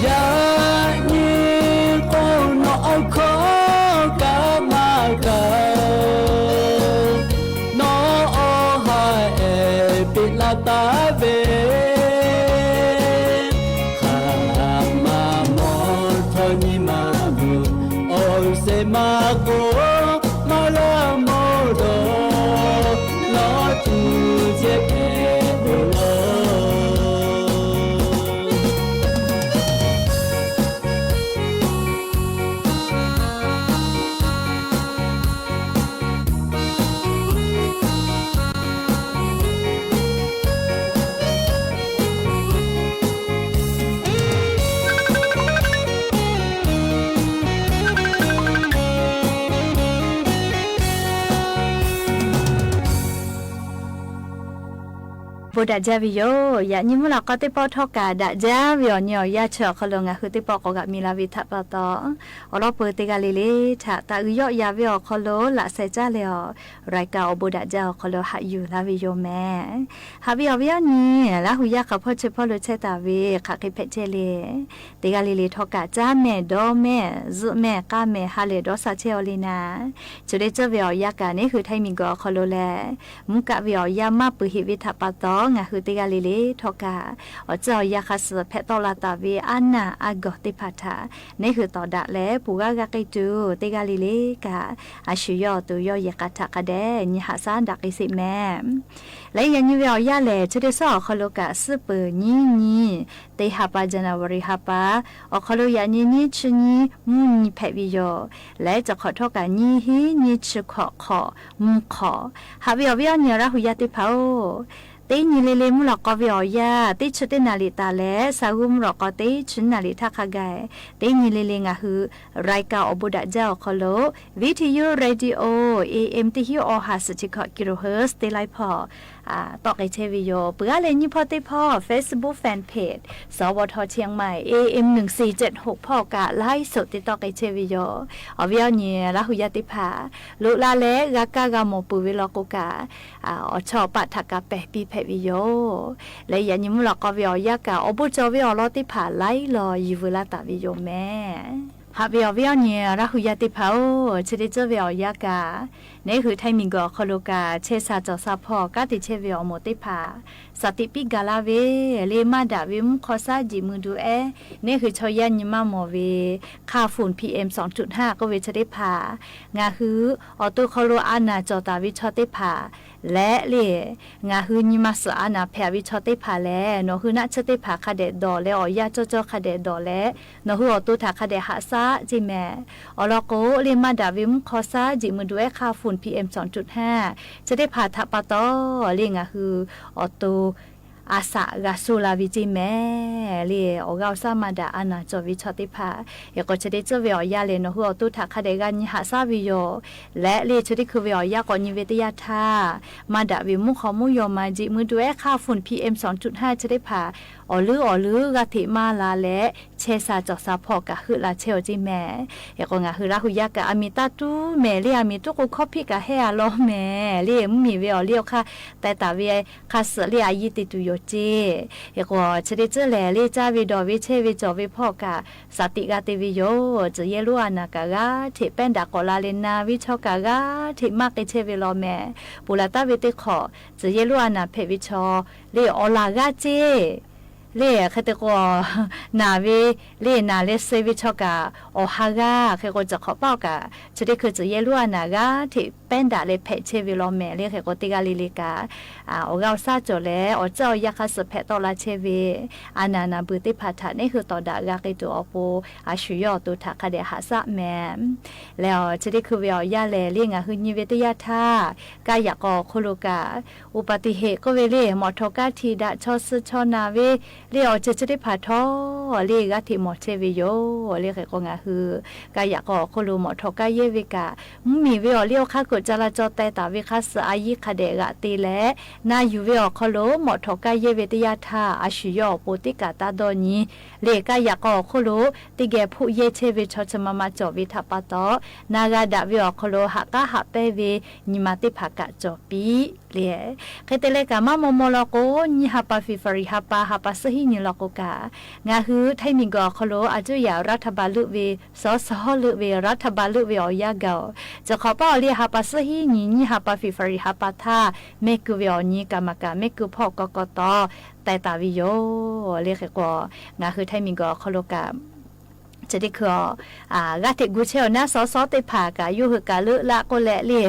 Yaꞈ nyi k'o, nawˬ awˬ hkawˇ kaꞈ maˇ kaꞈ, nawˬ awˬ ha ehˍ piˇ laˇ taˍ ve, hk'aˬ ma mawˬ htawˇ nyi ma vuˬ, awˬ sehˍ maˇ k'o, maˇ g'a mawˬ dawˬ, nawˬ tuˬ ceh hpehꞈ ve laˇ. Bon daꞈ jaˇ ve yoˬ. Yaꞈ nyi mvuhˇ lawꞈ k'aw teˇ pawˆ htawˇ kaꞈ daꞈ jaˇ ve awˬ nyi awˬ yanˇ chi awˬ hk'aw lo ngaˬ hui teˇ pawˆ k'awꞈ g'aꞈ mi la ve htaꞈ pa taw, awˬ lawn peuˬ teˇ g'aˇ le le htaꞈ taꞈ uiˍ yawˆ ya ve awˬ hk'aw lo laꞈ sheh caˇ leh awˬ, รายการ awˬ bon daꞈ jaˇ awˬ hk'aw lo haꞈ yuˬ laˇ ve yoˬ mehˍ. Haꞈ ve awˬ viˉ awˬ nyi, Laˇ hu yaˇ hk'a hpawˇ chi hpawˇ lo chehˇ taˍ ve hk'aˬ hk'e hpehꞈ chehˇ le. Teˇ g'aˇ le le htawˇ kaꞈ caˇ mehˍ, dawˇ mehˍ, zuhˆ mehˍ, k'aˇ mehˍ, ha lehˬ dawˇ sha chehˇ aw le naˍ, chi teˇ ceuˬ ve awˬ yanˇ kaꞈ neˇ hui Htaiˇ miˬguiˬ awˬ hk'aw lo lehˬ, mvuhˇ kaˆ ve awˬ yanˇ maˇ peuˬ heꞈ ve htaꞈ pa taw, ngaˬ hui teˇ g'aˇ le le htawˇ kaꞈ awˬ tcuhˇ awˬ yanˇ hk'a suh hpehꞈ tawˆ la taˍ ve aˉ naˬ aˉ gawˬ teˇ hpaˍ htaꞈ neˇ hui tawˍ daꞈ leh, puˬ g'aˇ g'a k'ai tuˬ teˇ g'aˇ le le kaꞈ a shu yawˇ awˬ to yawˇ yehˬ k'a htaꞈ hk'a dehꞈ nyi haꞈ shaˉ daꞈ k'ai sheˍ mehˍ. Leh yaꞈ nyi ve awˬ yanˇ lehˬ, chi teˇ suhˉ awˬ hk'aw lo kaꞈ suhˉ peuˬ nyiˇ nyi, teˇ ha pa January ha pa awˬ hk'aw lo yaꞈ nyi nyiˇ chi nyiˇ mvuhˇ nyi hpehꞈ ve yoˬ. Leh chi hk'awꞈ htawˇ kaꞈ nyiˇ hinˉ nyiˇ chi hkawꞈ hk'awꞈ mvuhˇ hk'awꞈ. Haꞈ ve awˬ viˉ awˬ nyi Laˇ hu yaˇ teˇ hpaˍ-oˬ, teˇ nyi le le mvuhˇ lawꞈ k'aw ve awˬ yanˇ teˇ chi teˇ naˍ riˍ taˍ leh, sha g'uˇ mvuhˇ lawꞈ k'aw teˇ chi naˍ riˍ htaˇ hk'a gaˬ, teˇ nyi le le ngaˬ hui รายการ awˬ bon daꞈ jaˇ awˬ hk'aw lo, V T U Radio A M teˇ hinˉ awˬ ha suhˍ chi hkawꞈ kilohertz teˇ laiˉ hpawˇ tawˆ k'ai chehˇ ve yoˬ. Peuˬ g'aˇ leh nyiˇ hpawˇ teˇ hpawˇ Facebook fan page สวท เชียงใหม่ A M หนึ่งสี่เจ็ดหก hpawˇ kaꞈ ไลฟ์สด te tawˆ k'ai chehˇ ve yoˬ. Awˬ viˉ awˬ nyi Laˇ hu yaˇ teˇ hpaˍ, loꞈ la leh g'a kaˇ g'a mawˬ peuˬ ve law k'o kaꞈ, awˬ chawˇ awˬ paˆ htaꞈ kaꞈ pehˬ piˇ hpehꞈ ve yoˬ. Leh yaꞈ nyi mvuhˇ lawꞈ k'aw ve awˬ yanˇ kaꞈ awˬ bon cawˬ ve awˬ lawn teˇ hpaˍ laiˉ law yuˬ veu laˇ taˍ ve yoˬ mehˍ. Haꞈ ve awˬ viˉ awˬ nyi Laˇ hu yaˇ teˇ hpaˍ-oˬ, chi teˇ ceuˬ ve awˬ yanˇ kaꞈ, neˇ hui Htaiˇ miˬguiˬ awˬ hk'aw lo kaꞈ chehˇ sha cawˬ sha hpawˇ kanˉ te chehˇ ve awˬ moˍ teˇ hpaˍ, shaˍ tiꞈ piˇ gaˬ la ve, le maˇ daꞈ ve mvuhˇ hk'aw shaˉ jiꞈ mui du ehˉ, neˇ hui chaw yaˇ nyi maˇ mawˬ ve, ค่าฝุ่น P M สองจุดห้า k'oˆ ve chi teˇ hpaˍ, ngaˬ hui awˬ to hk'aw lo a naˍ cawˬ taˍ ve chaw teˇ hpaˍ leh le, ngaˬ hui nyi ma suhˍ a naˍ hpehꞈ ve chaw teˇ hpaˍ lehˬ, nawˬ hui naˆ tsuhˇ teˇ hpaˍ hk'a dehꞈ dawˬ leh awˬ yanˇ cawˇ cawˇ hk'a dehꞈ dawˬ leh, nawˬ hui awˬ to htaꞈ hk'a dehꞈ haꞈ shaˉ ceˇ mehˍ. Awˬ lawn k'o, le maˇ daꞈ ve mvuhˇ hk'aw shaˉ jiꞈ mui du ehˉ ค่าฝุ่น P M สองจุดห้า chi teˇ hpaˍ htaꞈ pa taw, le ngaˬ hui awˬ to a shaꞈ g'a sho la ve ceˇ mehˍ. Le awˬ g'aˇ awˬ shaˉ maˇ daꞈ a naˍ cawˬ ve chaw teˇ hpaˍ, hk'e k'o chi teˇ ceuˬ ve awˬ yanˇ lehˬ nawˬ hui awˬ to htaꞈ hk'a dehꞈ g'a nyi haꞈ shaˉ ve yoˬ. Leh le chi teˇ hkui ve awˬ yanˇ k'awꞈ nyi ve teˇ yanˇ htaˇ, maˇ daꞈ ve mvuhˇ hk'aw mvuhˇ yaw ma jiꞈ mui du ehˉ ค่าฝุ่น P M สองจุดห้า chi teˇ hpaˍ awˬ leuˉ awˬ leuˉ g'aˇ hteꞈ maˇ la leh, chehˇ sha cawˬ sha hpawˇ kaꞈ heuˆ la chehˇ aw ceˇ mehˍ. Hk'e k'o ngaˬ hui Laˇ hu yaˇ kaꞈ a miˍ taˇ tuˉ mehˍ le, a miˍ tuˉ k'o hkawˇ hpiˆ kaꞈ hehˇ a law mehˍ le, mvuhˇmiˬ ve awˬ liˇ awˬ hk'aˇ teh taˍ ve hk'a suhˍ le a yiˇ te tuˬ yoˬ ceˇ. Hk'e k'o chi teˇ ceuˬ lehˬ, le caˇ ve dawˬ ve chehˇ ve cawˬ ve hpawˇ kaꞈ shaˍ tiꞈ g'a te ve yoˬ. Tcuh yehˇ lonˉ a naˍ kaꞈ g'aˇ hteꞈ pehˉ daꞈ k'awꞈ la leh na ve chaw kaꞈ g'aˇ hteꞈ maˇ k'ai chehˇ ve law mehˍ. Ponˬ laˬ taˍ ve teˇ hk'awꞈ, tcuh yehˇ lonˉ a naˍ hpehꞈ ve chaw le awˬ laˬ g'aˇ ceˇ. Le hk'e te k'o, naˬ ve, le naˬ leh suh ve chaw kaꞈ awˬ ha g'aˇ. Hk'e k'o cawˬ hk'awꞈ paˆ kaꞈ chi teˇ hkui tcuh yehˇ lonˉ a naˍ g'aˇ hteꞈ pehˉ daꞈ leh hpehꞈ chehˇ ve law mehˍ le. Hk'e k'o teˇ g'aˇ le le kaꞈ, awˬ g'aˇ awˬ shaˉ cawˬ leh awˬ tcuhˇ awˬ yanˇ hk'a suhˍ hpehꞈ tawˆ la chehˇ ve a naˍ naˍ beuˬ teˇ hpaˍ htaꞈ neˇ hui tawˍ daꞈ g'a k'ai tuˬ awˬ pon, a shu yawˇ awˬ to htaꞈ hk'a dehꞈ haꞈ shaˉ mehˍ. Leh chi teˇ hkui ve awˬ yanˇ lehˬ, le ngaˬ hui nyi ve teˇ yanˇ htaˇ, kaˇ yaꞈ k'aw awˬ hk'oˆ lo kaꞈ อุบัติเหตุ k'oˆ ve le, mawꞈ htawꞈ kaˇ htiꞈ daꞈ chaw suh chaw naˬ ve le awˬ ceuˬ chi teˇ hpaˍ htawˇ le g'aˇ hteꞈ mawˬ chehˇ ve yoˬ. Le hk'e k'o ngaˬ hui kaˇ yaꞈ k'aw awˬ hk'oˆ lo mawꞈ htawꞈ kaˇ yehˇ ve kaꞈ, mvuhˇmiˬ ve awˬ liˇ awˬ hk'aˇ k'oꞈ ca la caw teh taˍ ve hk'a suh a yiˇ hk'a dehꞈ g'aꞈ te leh, na yuˬ ve awˬ hk'aw lo mawꞈ htawꞈ kaˇ yehˇ ve teˇ yanˇ htaˇ a shu yawˇ awˬ pon teˇ kaꞈ taˇ dawˇ nyi. Le kaˇ yaꞈ k'aw awˬ hk'oˆ lo teˇ geh hpoˆ yehˇ chehˇ ve chaw chi ma ma cawˬ ve htaꞈ pa taw, na g'a daꞈ ve awˬ hk'aw lo haꞈ k'aˉ haꞈ pehnˇ ve nyi ma teˇ hpaˍ kaꞈ cawˬ piˇ le. Hk'e te leh kaꞈ maˇ maw maw law k'o, nyiˇ ha pa February ha pa, ha pa suhˉ hiˉ nyi law k'o kaꞈ, ngaˬ hui Htaiˇ miˬguiˬ awˬ hk'aw lo a cuˇ yaꞈ รัฐบาล leuˆ ve, สส leuˆ ve, รัฐบาล leuˆ ve awˬ yanˇ gaˬ-oˬ, cawˬ hk'awꞈ paˆ awˬ liˇ ha pa suhˉ hiˉ nyi nyiˇ ha pa February ha pa htaˇ mehˆ keu ve awˬ nyi kaꞈ maˍ kaꞈ mehˆ keu hpawˇ kaw kaw taw teh taˍ ve yoˬ. Le hk'e k'o, ngaˬ hui Htaiˇ miˬguiˬ awˬ hk'aw lo kaꞈ chi teˇ hkui g'aˇ hteꞈ gu chehˇ awˬ naˉ สส teˇ hpaˍ kaꞈ yawˇ hui kaꞈ leuˆ laˆ k'oˆ leh le,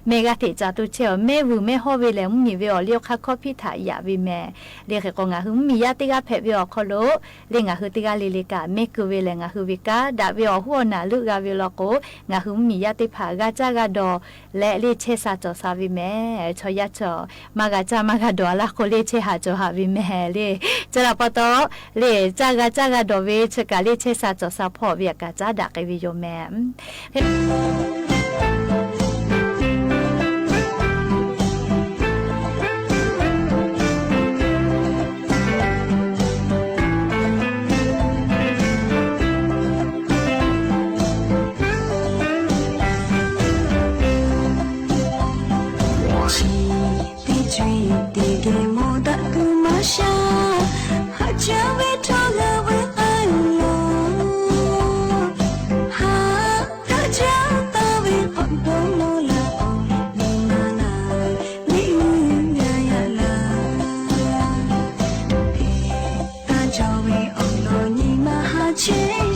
mehˆ g'aˇ hteꞈ ca to chehˇ awˬ mehˆ vuiˬ mehˆ hawˇ ve lehˬ, mvuhˇmiˬ ve awˬ liˇ awˬ hk'aˇ hkawˇ hpiˇ htaꞈ yaꞈ ve mehˍ. Le hk'e k'o ngaˬ hui mvuhˇmiˬ yaˇ teˇ g'aˇ hpehꞈ ve awˬ hk'aw lo le ngaˬ hui teˇ g'aˇ le le kaꞈ mehˆ keu ve lehˬ, ngaˬ hui ve kanˉ daꞈ ve awˬ hoˉ awˬ naˬ leuˆ g'a ve law k'o, ngaˬ hui mvuhˇmiˬ yaˇ teˇ hpaˍ g'a caˇ g'a dawˬ leh le chehˇ sha cawˬ sha ve mehˍ. Chaw yaˇ cawˬ maˇ g'a caˇ maˇ g'a dawˬ a laˇ k'o le chehˇ haꞈ cawˬ haꞈ ve mehˍ le. Chi htaꞈ pa taw, le caˇ g'a caˇ g'a dawˬ ve chi kaꞈ le chehˇ sha cawˬ sha hpawˇ ve aꞈ kaꞈ caˉ daꞈ k'ai ve yoˬ mehˍ.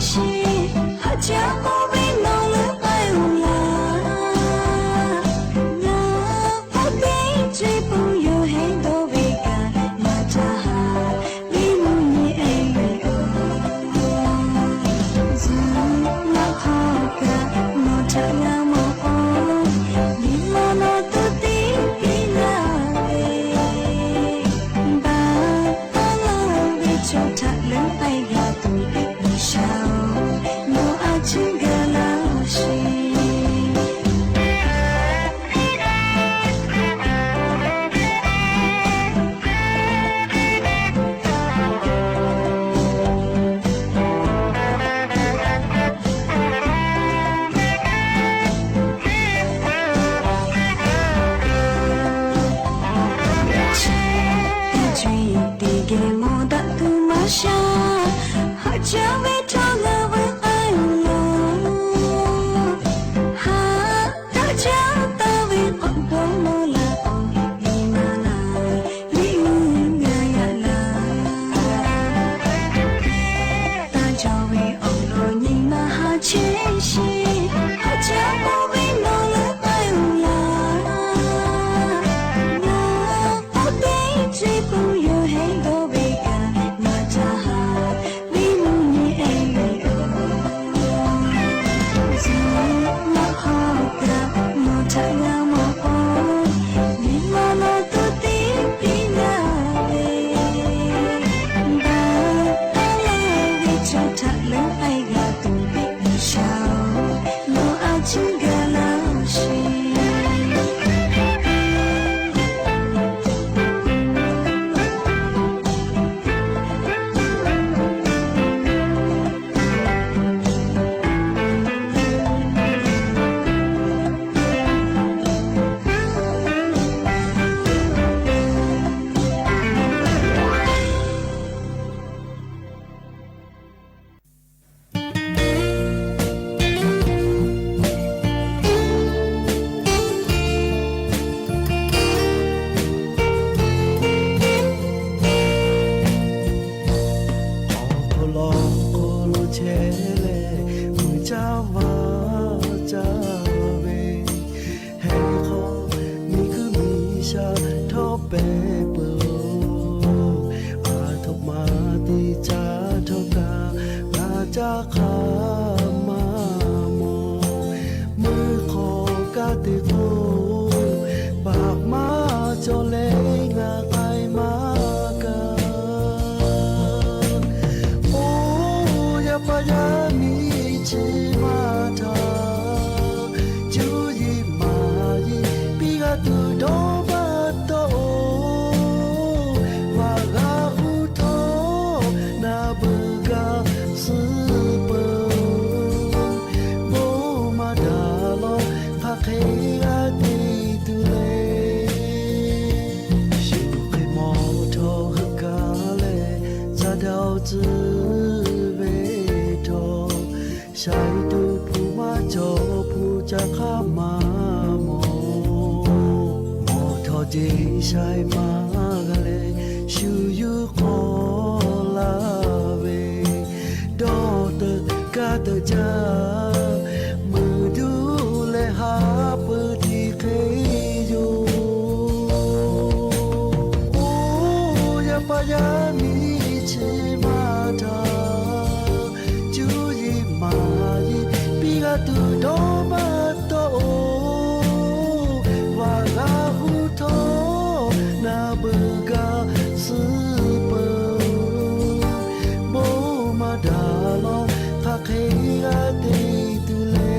sheˍ, haꞈ caˉ k'oˆ ve nawˬ leuˉ k'ai-oˬ laˇ. Ngaˬ k'oˆ teˇ ceuˬ pon yawˇ heˆ dawˇ ve kaꞈ, maˇ caˇ haˍ ve mvuhˇ nyi e ve yoˬ. Zuhꞈ maꞈ hk'aw kaꞈ nawˬ htaꞈ g'a mawˬ k'o, liꞈ maw nawˬ to teˇ piˇ laˇ ve, baˬ taˉ laˇ ve chaw htaꞈ leuˉ k'ai g'a tuˬ, G'uiˬsha-oˬ, nawˬ a ciˉ gaˬ laˇ sheˍ. Teˇ co-e teˇ geh mawˬ daꞈ tuˬ maˇ sha, haꞈ caˇ ve htawˇ ngaˬ veuꞈ k'ai-oˬ laˇ. Haꞈ taˇ caˉ taˍ ve k'awꞈ dawˇ nawˇ laˇ k'o, nyi ma laˬ liꞈ g'uiˬ g'a yaꞈ laˇ. Taˇ cawˬ ve awˬ lawn nyi ma haꞈ chehˇ sheˍ, haꞈ caˉ k'oˆ ve nawˬ leuˉ k'ai-oˬ laˇ. Ngaˬ k'oˆ teˇ ceuˬ pon yawˇ heˆ dawˇ ve kaꞈ, maˇ caˇ haˍ ve mvuhˇ nyi e ve yoˬ. Zuhꞈ maꞈ hk'aw kaꞈ nawˬ htaꞈ g'a mawˬ k'o, liꞈ maw nawˬ to teˇ piˇ laˇ ve, baˬ taˉ laˇ ve chaw htaꞈ leuˉ k'ai g'a tuˬ ve G'uiˬsha-oˬ, nawˬ a ciˉ gaˬ laˇ sheˍ. Awˬ hk'aw lo hk'aw lo chehˇ leh, mvuhˇ caˇ vaˇ caˇ ve, heh hk'aw miˬ guiˬ miˬ sha htawˇ pehˍ peuˬ-oˬ. A htoꞈ ma te caˇ htawˇ kaꞈ, g'a caˇ hk'a maˇ mawˬ. Meuˇ hk'aw kaˇ te k'o, baꞈ maˇ cawˬ leh ngaˬ k'ai maˇ gaˬ. Oˇ yaˇ paˍ yaˇ miˇ chi maˇ htaꞈ cuˇ yiˍ maˍ yiˍ piˇ g'a tuˬ dawˇ maˇ tawˆ-oˬ. Vaꞈ g'a hu htawˇ naˍ beuˬ gaˬ suh peuˬ. Bon maˇ daꞈ lawˬ hk'aˬ hk'e g'a te tuˬ le. Shu hk'e mawˬ htawˇ heuˆ gaˬ leh, ca daꞈ tcuh ve htawˇ, shaiˍ tuˬ hpu maˇ cawˬ hpu ca hk'aˇ maˇ mawˬ. Mawˬ htawˇ jeˬ shaiˍ maˇ g'a leh, shu yuˬ k'aw laˇ ve, dawˇ teuꞈ kaˇ teuꞈ jaˇ, meuˬ duˇ leh haˉ pui tiꞈ hk'e yoˬ. Oˇ yaˇ paˍ yaˇ miˇ chi maˇ htaꞈ cuˇ yiˍ maˍ yiˍ piˇ g'a tuˬ dawˇ maˇ tawˆ-oˬ. Vaꞈ g'a hu htawˇ naˍ beuˬ gaˬ suh peuˬ. Bon maˇ daꞈ lawˬ hk'aˬ hk'e g'a te tuˬ le.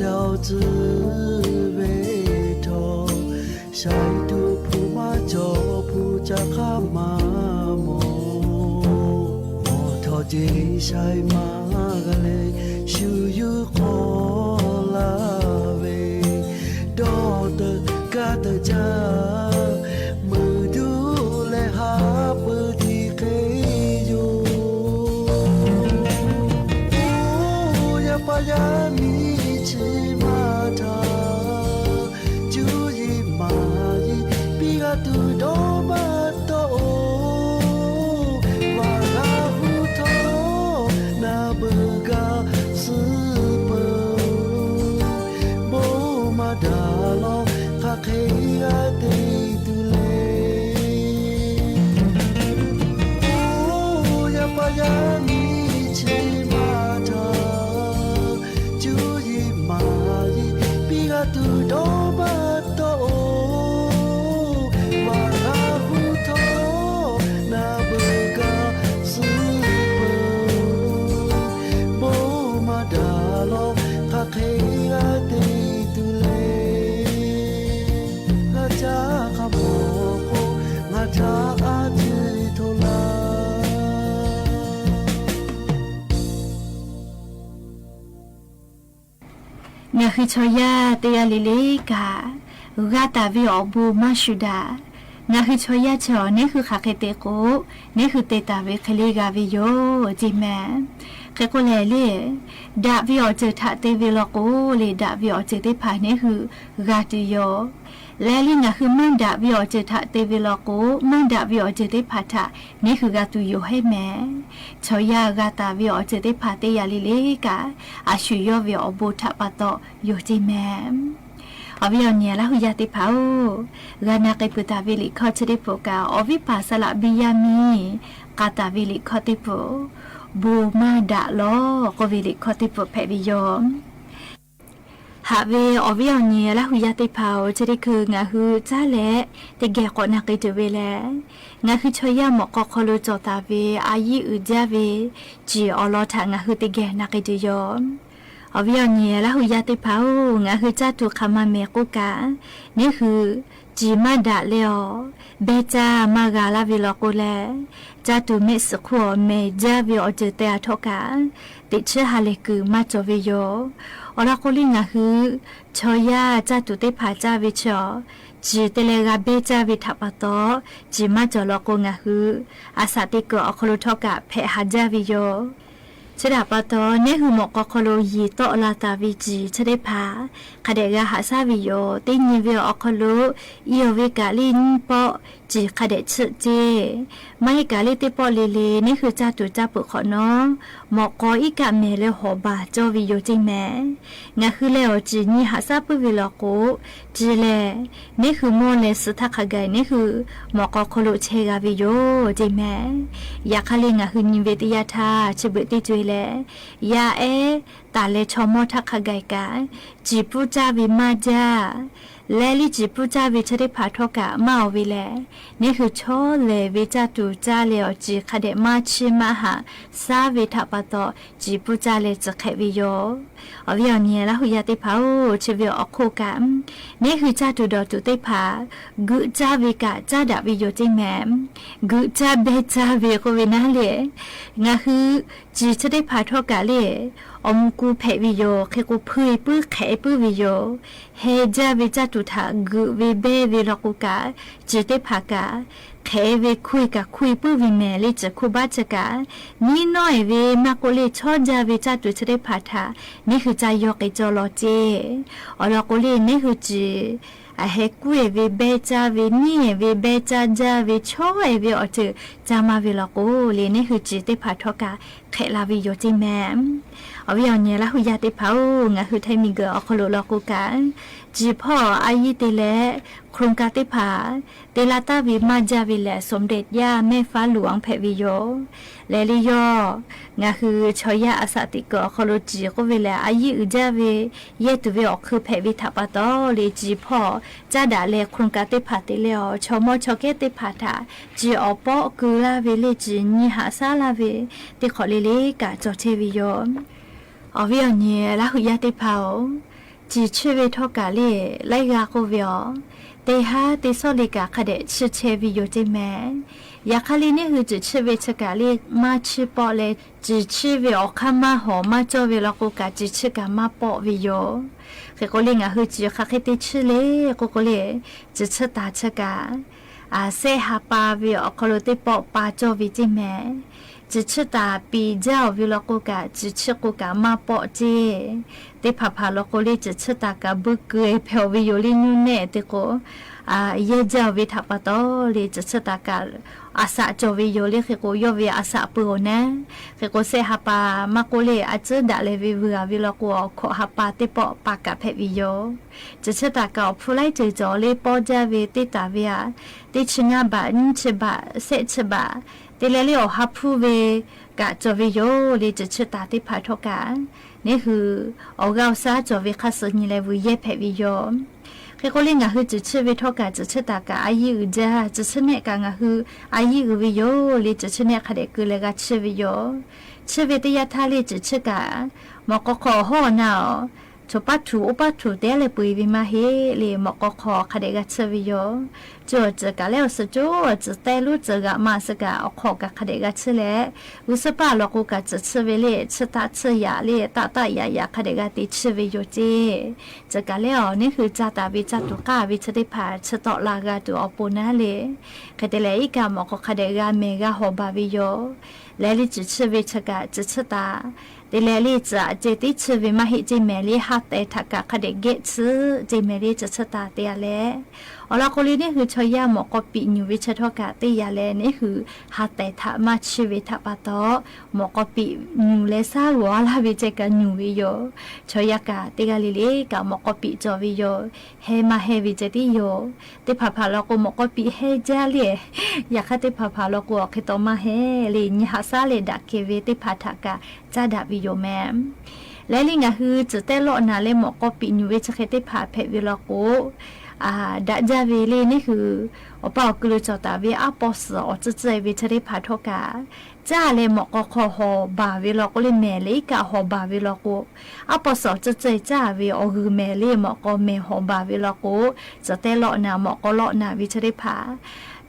Dawˇ tcuh ve htawˇ, shaiˍ tuˬ hpu maˇ cawˬ hpu ca hk'aˇ maˇ mawˬ. Awˬ htawˇ jeˬ shaiˍ maˇ g'a leh shu yuˬ hk'awꞈ laˇ ve, dawˇ teuꞈ kaˇ teuꞈ jaˇ, meuꞈ duˇ leh haˉ pui tiꞈ hk'e yoˬ. Oˇ yaˇ paˍ yaˇ miˇ chi maˇ htaꞈ cuˇ yiˍ maˍ yiˍ piˇ g'a tuˬ dawˇ maˇ tawˆ-oˬ. Vaꞈ g'aˇ huˉ htawˇ naˍ beuꞈ gaˬ suh peuˬ. Bon maˇ daꞈ lawˬ hk'aˬ hk'e g'a te tuˬ le. Oˇ yaˇ paˍ yaˇ miˇ chi maˇ htaꞈ cuˇ yiˍ maˍ yiˍ piˇ g'a tuˬ dawˇ maˇ tawˆ-oˬ. Vaꞈ g'aˇ huˉ htawˇ naˍ beuꞈ gaˬ suh peuˬ. Bon maˇ daꞈ lawˬ hk'aˬ hk'e g'a te tuˬ le. G'a caˇ hk'a mawˬ k'o, ngaˬ htaꞈ a ciˉ hto laˇ. Ngaˬ hui chaw yaˇ teˇ g'aˇ le le kaꞈ, g'a taˍ ve awˬ bon maˇ shuˍ daꞈ. Ngaˬ hui chaw yaˇ chi awˬ neˉ hui hk'aˬ hk'e te k'o, neˉ hui te taˍ ve hk'e le g'a ve yoˬ ceˇ mehˍ. Hk'e k'o lehˬ le, daꞈ ve awˬ ceuˬ htaꞈ te ve law k'o le, daꞈ ve awˬ ceuˬ teˇ hpaˍ neˉ hui g'a tuˬ yoˬ. Leh le ngaˬ hui maˇ daꞈ ve awˬ ceuˬ htaꞈ te ve law k'o, maˇ daꞈ ve awˬ ceuˬ teˇ hpaˍ htaꞈ neˉ hui g'a tuˬ yoˬ heˆ mehˍ. Chaw yaˇ g'a taˍ ve awˬ ceuˬ teˇ hpaˍ teˇ yanˇ le le kaꞈ, a shu yawˇ ve awˬ bon htaꞈ pa taw yoˬ ceˇ mehˍ. Awˬ viˉ awˬ nyi Laˇ hu yaˇ teˇ hpaˍ-oˬ, g'a na k'ai peuˬ taˍ ve liꞈ hkawˇ chi teˇ peuˬ kaꞈ, awˬ viˉ paˍ saˍ laꞈ Biˇ yaˇ miˇ k'a taˍ ve liꞈ hkawˇ teˇ peuˬ, bon maˇ daꞈ lawˬ k'oˆ ve liꞈ hkawˇ teˇ peuˬ hpehꞈ ve yoˬ. Haꞈ ve awˬ viˉ awˬ nyi Laˇ hu yaˇ teˇ hpaˍ-oˬ, chi teˇ hkui ngaˬ hui caˉ leh teˇ geh k'awꞈ na k'ai tuˬ ve lehˬ, ngaˬ hui chaw yaˇ mawꞈ k'aw hk'aw lo cawˬ taˍ ve a yiˉ uiˍ jaˇ ve ciˬ awˬ lawn htaꞈ ngaˬ hui teˇ geh na k'ai tuˬ yoˬ. Awˬ viˉ awˬ nyi Laˇ hu yaˇ teˇ hpaˍ-oˬ, ngaˬ hui caˇ tuˬ hk'aˬ ma mehˍ k'oˆ kaꞈ, neˉ hui ciˬ maˇ daꞈ leh awˬ, behˇ caˇ maˇ g'a laˇ ve law k'o leh, caˇ tuˬ mehˆ suhˍ hk'oˆ awˬ mehˍ jaˇ ve awˬ ceuˬ te a htawˇ kaꞈ, teꞈ chiˉ ha lehˬ kuiˬ maˇ cawˬ ve yoˬ. Awˬ lawn k'o le ngaˬ hui chaw yaˇ caˇ tuˬ teˇ hpaˍ caˇ ve chi awˬ, ciˬ te leh g'a behˇ caˇ ve htaꞈ pa taw, ciˬ maˇ cawˬ law k'o ngaˬ hui a shaꞈ teꞈ kuiˬ awˬ hk'aw lo htawˇ kaꞈ hpehꞈ haˍ jaˇ ve yoˬ. Chi htaꞈ pa taw, neˉ hui mawꞈ k'aw hk'aw lo yiˬ tawˆ la taˍ ve ciˬ chi teˇ hpaˍ hk'a dehꞈ g'a haꞈ shaˉ ve yoˬ. Teˇ nyi ve awˬ hk'aw lo, i awˬ ve kaꞈ le nyiˇ pawˆ ciˬ hk'a dehꞈ chiˆ ceˇ. Maˇ heˆ kaꞈ le teˇ pawˆ le le neˉ hui caˇ tuˬ caˇ peuˬ hk'awꞈ nawˉ, mawꞈ k'aw iˉ kaˆ mehˍ leh hawˍ baˬ cawˇ ve yoˬ ceˇ mehˍ. Ngaˬ hui leh awˬ ciˬ nyi haꞈ shaˉ puiˉ ve law k'o, ciˬ lehˬ neˉ hui mawˇ leh suh htaˇ hk'a gaˬ neˉ hui mawꞈ k'aw hk'aw lo chehˇ g'a ve yoˬ ceˇ mehˍ. Yaꞈ hk'aˇ le ngaˬ hui nyi ve teˇ yanˇ htaˇ chi beuꞈ teˇ co e leh, yaˇ ehˉ taˍ leh chaw mawˇ htaˇ hk'a gaˬ kaꞈ, ciˬ puˇ caˇ ve maˇ jaˇ. Leh liˇ ciˬ puˇ caˇ ve chi teˇ hpaˍ htawˇ kaꞈ maˇ awˬ ve lehˬ, neˉ hui chaw lehˬ ve caˇ tuˬ caˇ leh awˬ ciˬ hk'a dehꞈ maˇ chiˇ maˇ haꞈ shaˉ ve htaꞈ pa taw, ciˬ puˇ caˇ leh tcuh hk'ehꞈ ve yoˬ. Awˬ viˉ awˬ nyi Laˇ hu yaˇ teˇ hpaˍ-oˬ, chi ve awˬ hk'oˆ kaꞈ, neˉ hui caˇ tuˬ dawˬ tuˬ teˇ hpaˍ g'euꞈ caˇ ve kaꞈ caˉ daꞈ ve yoˬ ceˇ mehˍ. G'euꞈ caˇ behˇ caˇ ve k'oˆ ve naˉ le, ngaˬ hui ciˬ chi teˇ hpaˍ htawˇ kaꞈ le, awˬ mvuh ku hpehꞈ ve yoˬ. Hk'e k'o hpuˇ e puiˉ hk'ehꞈ e puiˉ ve yoˬ. Heh jaˇ ve caˇ tuˬ htaꞈ g'euꞈ ve behˇ ve law k'o kaꞈ, ciˬ teˇ hpaˍ kaꞈ hk'ehꞈ e ve hkuˇ e kaꞈ hkuˇ e puiˉ ve mehˍ le. Ciˬ hkuˇ baˆ chi kaꞈ nyiˉ nawˉ e ve maˇ k'oˆ le, chawˇ jaˇ ve caˇ tuˬ chi teˇ hpaˍ htaꞈ neˉ hui caˇ yaw k'ai cawˇ law ceˇ. Awˬ lawn k'o le, neˉ hui ciˬ heh kuˉ e ve behˇ caˇ ve, nyiˉ e ve behˇ caˇ jaˇ ve, chawˇ e ve awˬ ceuˬ caˇ maˇ ve law k'o le, neˉ hui ciˬ teˇ hpaˍ htawˇ kaꞈ hk'ehꞈ la ve yoˬ ceˇ mehˍ. Awˬ viˉ awˬ nyi Laˇ hu yaˇ teˇ hpaˍ-oˬ, ngaˬ hui htaiˇ miˬ guiˬ awˬ hk'aw lo law k'o kaꞈ, ciˬ hpawˇ a yiˉ te leh โครงการ teˇ hpaˍ te la taˍ ve maˇ jaˇ ve lehˬ, สมเด็จย่าแม่ฟ้าหลวง hpehꞈ ve yoˬ. Leh le yawˇ ngaˬ hui chaw yaˇ a shaꞈ teꞈ kuiˬ awˬ hk'aw lo ciˬ k'oˆ ve lehˬ, a yiˉ uiˍ jaˇ ve yehˇ tuˬ ve awˬ hk'eun hpehꞈ ve htaꞈ pa taw le, ciˬ hpawˇ caˇ daꞈ leh โครงการ teˇ hpaˍ te leh awˬ, chaw mawˇ chaw kehˉ teˇ hpaˍ htaꞈ ciˬ awˬ pawˆ keu laˇ ve le, ciˬ nyi haꞈ shaˉ laˇ ve teˇ hk'awꞈ le le kaꞈ cawˬ chehˇ ve yoˬ. Awˬ viˉ awˬ nyi Laˇ hu yaˇ teˇ hpaˍ-oˬ, Ciˬ chiˇ ve htawˇ kaꞈ le, laiˉ g'aˇ k'oˆ ve aˬ, teˇ haˉ teˇ shawˉ le kaꞈ hk'a dehꞈ chiˇ chehˇ ve yoˬ ceˇ mehˍ. Yaꞈ hk'aˇ le neˇ hui ciˬ chiˇ ve chi kaꞈ le maˇ chiˇ pawˆ leh, ciˬ chiˇ ve awˬ hk'aˇ maˇ hawˍ maˇ cawˇ ve law k'o kaꞈ, ciˬ chiˇ kaꞈ maˇ pawˆ ve yoˬ. Hk'e k'o le ngaˬ hui ciˬ hk'aˬ hk'e te chiˇ le k'oˆ k'o le, ciˬ chiˇ taˍ chi kaꞈ, a, sehˆ ha pa ve awˬ hk'aw lo teˇ pawˆ pa cawˇ ve ceˇ mehˍ. Ciˬ chiˇ taˍ piˍ jaˇ-oˬ ve law k'o kaꞈ, ciˬ chiˇ k'o kaꞈ maˇ pawˆ ceˇ. Teˇ hpaˍ hpaˍ law k'o le ciˬ chiˇ taˍ kaꞈ buiˇ keu-e hpehꞈ-oˬ ve yoˬ le, nuˇ nehˆ te k'o, a, yehˇ jaˇ-oˬ ve htaꞈ pa taw le ciˬ chiˇ taˍ kaꞈ a shaꞈ cawˬ ve yoˬ le. Hk'e k'o yawˇ ve a shaꞈ pui-oˬ naˉ. Hk'e k'o sehˆ ha pa maˇ k'oˆ le a ciˉ daꞈ leh ve vuiˬ-a ve law k'o, awˬ hkawꞈ ha pa teˇ pawˆ pa kaꞈ hpehꞈ ve yoˬ. Ciˬ chiˇ taˍ kaꞈ awˬ hpu laiˉ ceuˬ cawˬ le pawˇ jaˇ ve teˇ taˍ ve aꞈ, teˇ chi ngaˇ baꞈ, nyiˇ chi baꞈ, sehˆ chi baꞈ, te leh le awˬ ha hpuˇ ve kaꞈ cawˬ ve yoˬ le. Ciˬ chiˇ taˍ teˇ hpaˍ htawˇ kaꞈ neˇ hui awˬ g'aˇ awˬ shaˉ cawˬ ve hk'a suh nyi leh vuiˬ yehˇ hpehꞈ ve yoˬ. Hk'e k'o le ngaˬ hui ciˬ chiˇ ve htawˇ kaꞈ ciˬ chiˇ taˍ kaꞈ a yiˇ uiˍ jaˇ, ciˬ chiˇ nehˆ kaꞈ ngaˬ hui a yiˇ uiˍ ve yoˬ le. Ciˬ chiˇ nehˆ hk'a dehꞈ keu leh g'a chiˇ ve yoˬ. Chiˇ ve teˇ yanˇ htaˇ le ciˬ chiˇ kaꞈ mawꞈ k'aw hk'aw hawˉ-a na-oˬ, choˬ paˉ htuꞈ oˇ paˉ htuꞈ te-a leh peu-e ve maˇ heˆ le, mawꞈ k'aw hk'aw hk'a dehꞈ g'a chiˇ ve yoˬ. Cuˇ awˬ ceuˬ kaꞈ lehˉ awˬ suhˍ coˇ awˬ ceuˬ tehˇ lonˉ ceuˬ g'aꞈ ma suh kaꞈ awˬ hk'aw kaꞈ hk'a dehꞈ g'a chiˇ leh, g'uˇ suhˉ paˇ law k'o kaꞈ ciˬ chiˇ ve le chiˇ taˆ chiˇ yaꞈ le taˆ taˆ yaꞈ yaꞈ hk'a dehꞈ g'a te chiˇ ve yoˬ ceˇ. Ceuˬ kaꞈ lehˉ awˬ neˇ hui caˇ taˍ ve caˇ tuˬ k'aˇ ve chi teˇ hpaˍ chi tawˆ la g'a tuˬ awˬ pon naˉ le. Hk'e te leh iˉ kaˆ mawꞈ k'aw hk'a dehꞈ g'a mehˍ g'a hawˍ baˬ ve yoˬ. Leh le ciˬ chiˇ ve chi kaꞈ ciˬ chiˇ taˍ te leh le ciˬ aꞈ ceh teˇ chiˇ ve maˇ heˆ ceˇ mehˍ le, ha tehˬ htaꞈ kaꞈ hk'a dehꞈ gehˆ chiˇ ceˇ mehˍ le ciˬ chiˇ taˍ te-a leh, awˬ lawn k'o le neˇ hui chaw yaˇ mawꞈ k'aw piꞈ nyuˬ ve chi htawˇ kaꞈ teˇ yanˇ leh neˇ hui ha tehˬ htaꞈ maˇ chiˇ ve htaꞈ pa taw, mawꞈ k'aw piꞈ nyuˬ leh shaˉ g'awˬ-a laˇ ve ceh kaꞈ nyuˬ ve yoˬ. Chaw yaˇ kaꞈ teˇ g'aˇ le le kaꞈ mawꞈ k'aw piꞈ cawˬ ve yoˬ. Heh maˇ heh ve ceh tiˉ yoˬ. Teˇ hpaˍ hpaˍ law k'o mawꞈ k'aw piꞈ heh jaˇ le, yaꞈ hk'aˇ teˇ hpaˍ hpaˍ law k'o awˬ hk'e taw maˇ heh le, nyi haꞈ shaˉ leh daꞈ kehˬ ve teˇ hpaˍ htaꞈ kaꞈ caˇ daꞈ ve yoˬ mehˍ. Leh le ngaˬ hui ciˬ tehˇ lawˆ naˍ leh mawꞈ k'aw piꞈ nyuˬ ve chi hk'e teˇ hpaˍ hpehꞈ ve law k'o, daꞈ jaˇ ve le neˇ hui awˬ pa awˬ kuiˬ lo cawˬ taˍ ve aˉ paw suhˍ awˬ tcuhˇ tcuhˇ-e ve chi teˇ hpaˍ htawˇ kaꞈ, caˇ leh mawꞈ k'aw hk'aw hawˍ baˬ ve law k'o le mehˍ le iˉ kaˆ hawˍ baˬ ve law k'o, aˉ paw suhˍ awˬ tcuhˇ tcuhˇ-e caˇ ve awˬ g'uiˬ mehˍ le mawꞈ k'aw mehˍ hawˍ baˬ ve law k'o, ciˬ tehˇ lawˆ naˍ mawꞈ k'aw lawˆ naˍ ve chi teˇ hpaˍ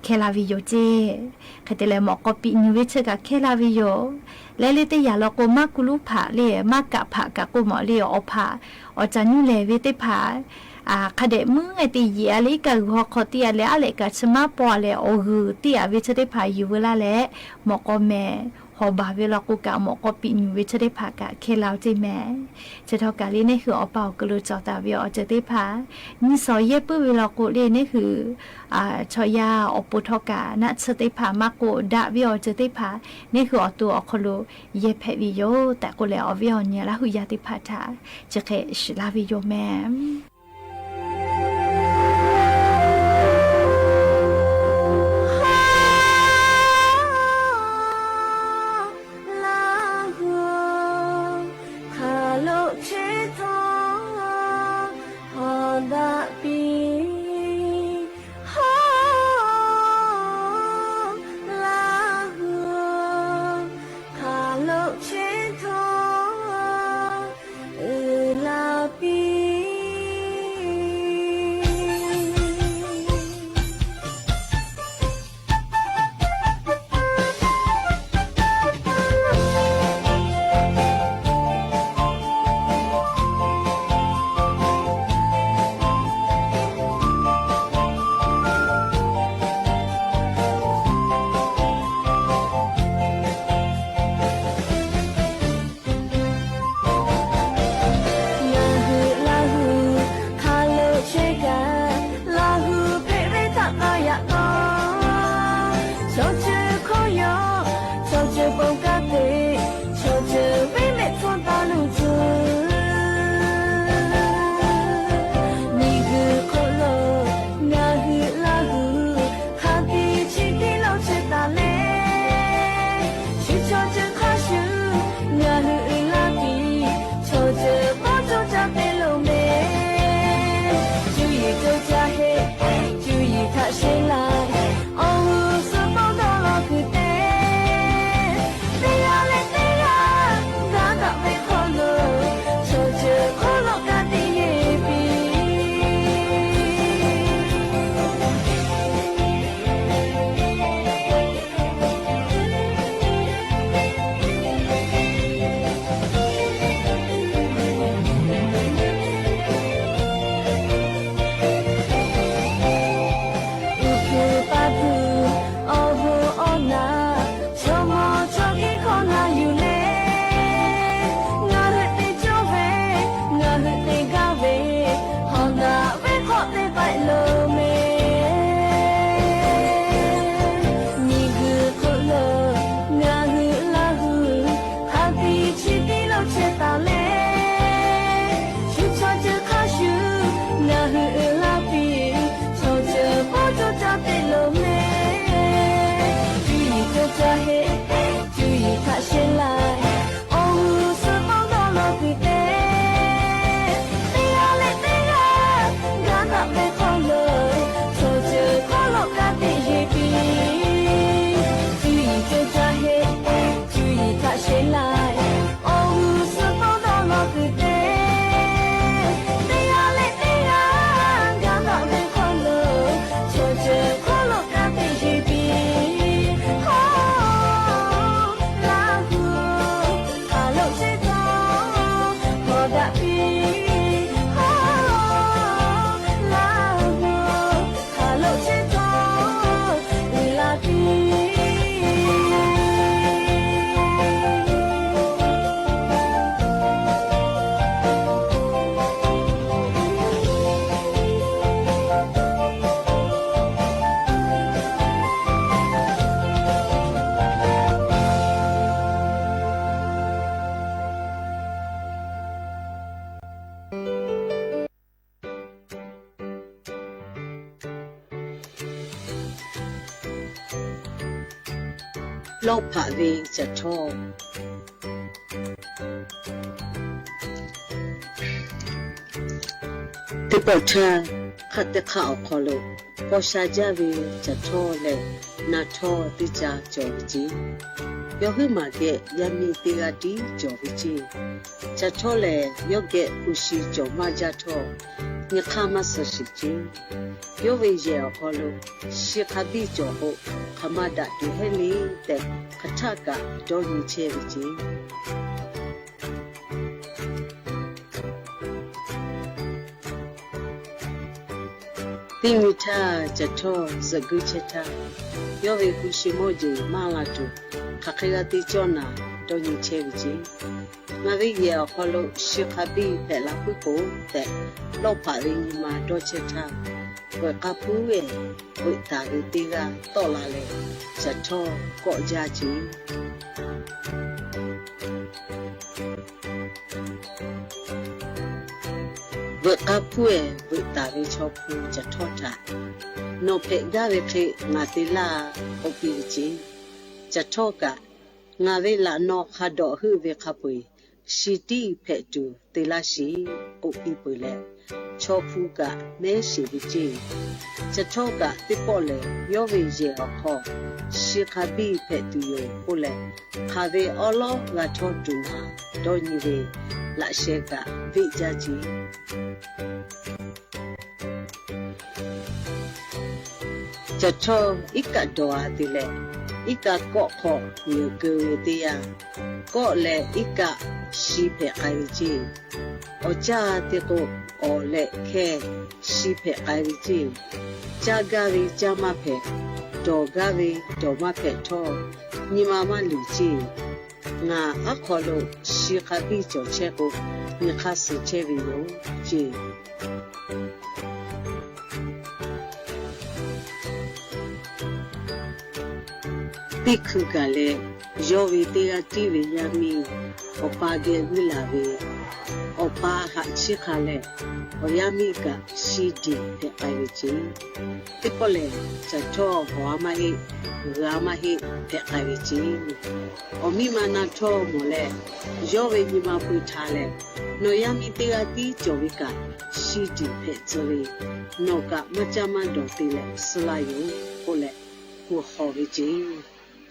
hkeh la ve yoˬ ceˇ. Hk'e te leh mawꞈ k'aw piꞈ nyuˬ ve chi kaꞈ hkeh la ve yoˬ. Leh le teˇ yanˇ law k'o maˇ kuˇ luˉ hpaꞈ le maˇ kaꞈ hpaꞈ kaꞈ k'oˆ mawˬ le awˬ hpaꞈ awˬ caˬ nyiˇ lehˬ ve teˇ hpaˍ hk'a dehꞈ meuˉ-e te yeˬ-a le iˉ kaˆ g'uiˬ haw hk'aw teˇ yanˇ leh aˉ lehꞈ kaꞈ chi maˇ paw-a leh awˬ g'uiˬ teˇ yanˇ ve chi teˇ hpaˍ yuˬ veu laˇ leh, mawꞈ k'aw mehˍ hawˍ baˬ ve law k'o kaꞈ mawꞈ k'aw piꞈ nyuˬ ve chi teˇ hpaˍ kaꞈ hkeh la-o ceˇ mehˍ. Chi htawˇ kaꞈ le neˇ hui awˬ pa awˬ kuiˬ lo cawˬ taˍ ve awˬ ceuˬ teˇ hpaˍ nyi shawˍ yehˇ puiˉ ve law k'o le neˇ hui chaw yaˇ awˬ pon htawˇ kaꞈ naˆ tsuhˇ teˇ hpaˍ maˇ k'oˆ daꞈ ve awˬ ceuˬ teˇ hpaˍ neˇ hui awˬ to awˬ hk'aw lo yehˇ hpehꞈ ve yoˬ tehꞈ k'oˆ leh awˬ viˉ awˬ nyi Laˇ huˍ yaˇ teˇ hpaˍ htaꞈ chi hk'e shiˍ laˇ ve yoˬ mehˍ. Lawˇ hpaꞈ ve caˬ htawˇ. Teˇ pawˆ htaˇ, hk'aˆ teˇ hk'aˆ awˬ hk'aw lo paw sha jaˇ ve caˬ htawˇ leh naˬ htawˇ teˇ ca cawˬ ve ceˇ. Yawˇ huiˉ maˬ geh yaˇ miˇ teˇ g'aˇ tiˉ cawˬ ve ceˇ. Caˬ htawˇ lehˬ, yawˇ geh hpu shi cawˬ maˇ jaˇ htawˇ, nyi hk'aˇ maˇ suh sheˍ ceˇ. Yawˇ ve yehˬ awˬ hk'aw lo shi hk'a biˇ cawˬ k'o, hk'aˬ ma daꞈ tuˬ heˆ le tehꞈ, hk'aˬ htaˆ kaꞈ dawˇ nyi chehˇ ve ceˇ. Teˇ nyi htaˇ, caˬ htawˇ suhˍ guiˇ chehˇ htaˇ, yawˇ ve hpu shi mawˇ jeˬ maˇ la tuˬ, hk'aˬ hk'e g'a te cawˇ naˍ dawˇ nyi chehˇ ve ceˇ. Ngaˬ ve yehˬ awˬ hk'aw lo shi hk'a biˇ hpehꞈ la puiˉ k'o tehꞈ, lawˇ hpaꞈ ve nyi ma dawˇ chehˇ htaˇ, veuꞈ k'a hpuˇ ehˍ veuꞈ taˍ ve teˇ g'aˇ tawˆ la leh, caˬ htawˇ kawˆ jaˇ ceˇ. Veuꞈ k'a hpuˇ ehˍ veuꞈ taˍ ve chaw hpu caˬ htawˇ htaꞈ, Nawˬ hpehꞈ gaˇ ve hk'e ngaˬ te laˇ, k'oˆ piˇ ve ceˇ. Caˬ htawˇ kaꞈ, Ngaˬ ve laꞈ naw hk'a dawꞈ heuˆ ve hk'a peu-eˬ shi tiˉ hpehꞈ tuˬ te laˇ sheˍ, k'oˆ piˇ peuˬ leh, chaw hpu kaꞈ mehˉ sheˍ ve ceˇ. Caˬ htawˇ kaꞈ teˇ pawˆ lehˬ, yawˇ ve yehˬ awˬ hk'aw shi hk'a biˇ hpehꞈ tuˬ yoˬ k'oˆ leh, hk'aˬ ve awˉ lawˉ g'a htawˇ tuˬ naˍ dawˇ nyi ve laꞈ sheh kaꞈ veˆ jaˇ ceˇ. Caˬ htawˇ iˉ kaˆ dawˬ-a te leh, iˉ kaˆ kawˆ hk'aw nyeˬ keu ve teˇ yanˇ, kawˆ leh iˉ kaˆ shi hpehꞈ k'ai ve ceˇ. Awˬ caˇ te k'o, awˬ leh hkehˇ shi hpehꞈ k'ai ve ceˇ. Caˇ gaˇ ve caˇ maˇ hpehꞈ, dawˬ gaˇ ve dawˬ maˇ hpehꞈ htawˇ, nyi ma maˇ luˬ ceˇ. Ngaˬ aˉ hk'aw lo shi hk'a biˇ cawˬ chehˇ k'o, nyi hk'aˇ suh chehˇ ve yoˬ ceˇ. Teˇ hkui gaˬ leh, yawˇ ve teˇ g'aˇ tiˉ ve yaˇ miˇ awˬ pa geh g'uiˇ laˬ ve, awˬ pa haꞈ chiˇ hk'a leh, awˬ yaˇ miˇ kaꞈ shi diˬ hpehꞈ k'ai ve ceˇ. Teˇ pawˆ lehˬ, caˬ htawˇ hawˬ-a maˇ heˆ, g'uiˬ-a maˇ heˆ hpehꞈ k'ai ve ceˇ. Awˬ miˇ ma na htawˇ mawˬ leh, yawˇ ve nyi ma peu htaꞈ leh, Nawˬ yaˇ miˇ teˇ g'aˇ tiˉ cawˬ ve kaꞈ, shi diˬ hpehꞈ tcuh ve, nawˬ kaꞈ maˇ caˇ maˇ dawˬ te leh suh laˇ yoˬ k'oˆ leh, kuˬ hawˬ ve ceˇ.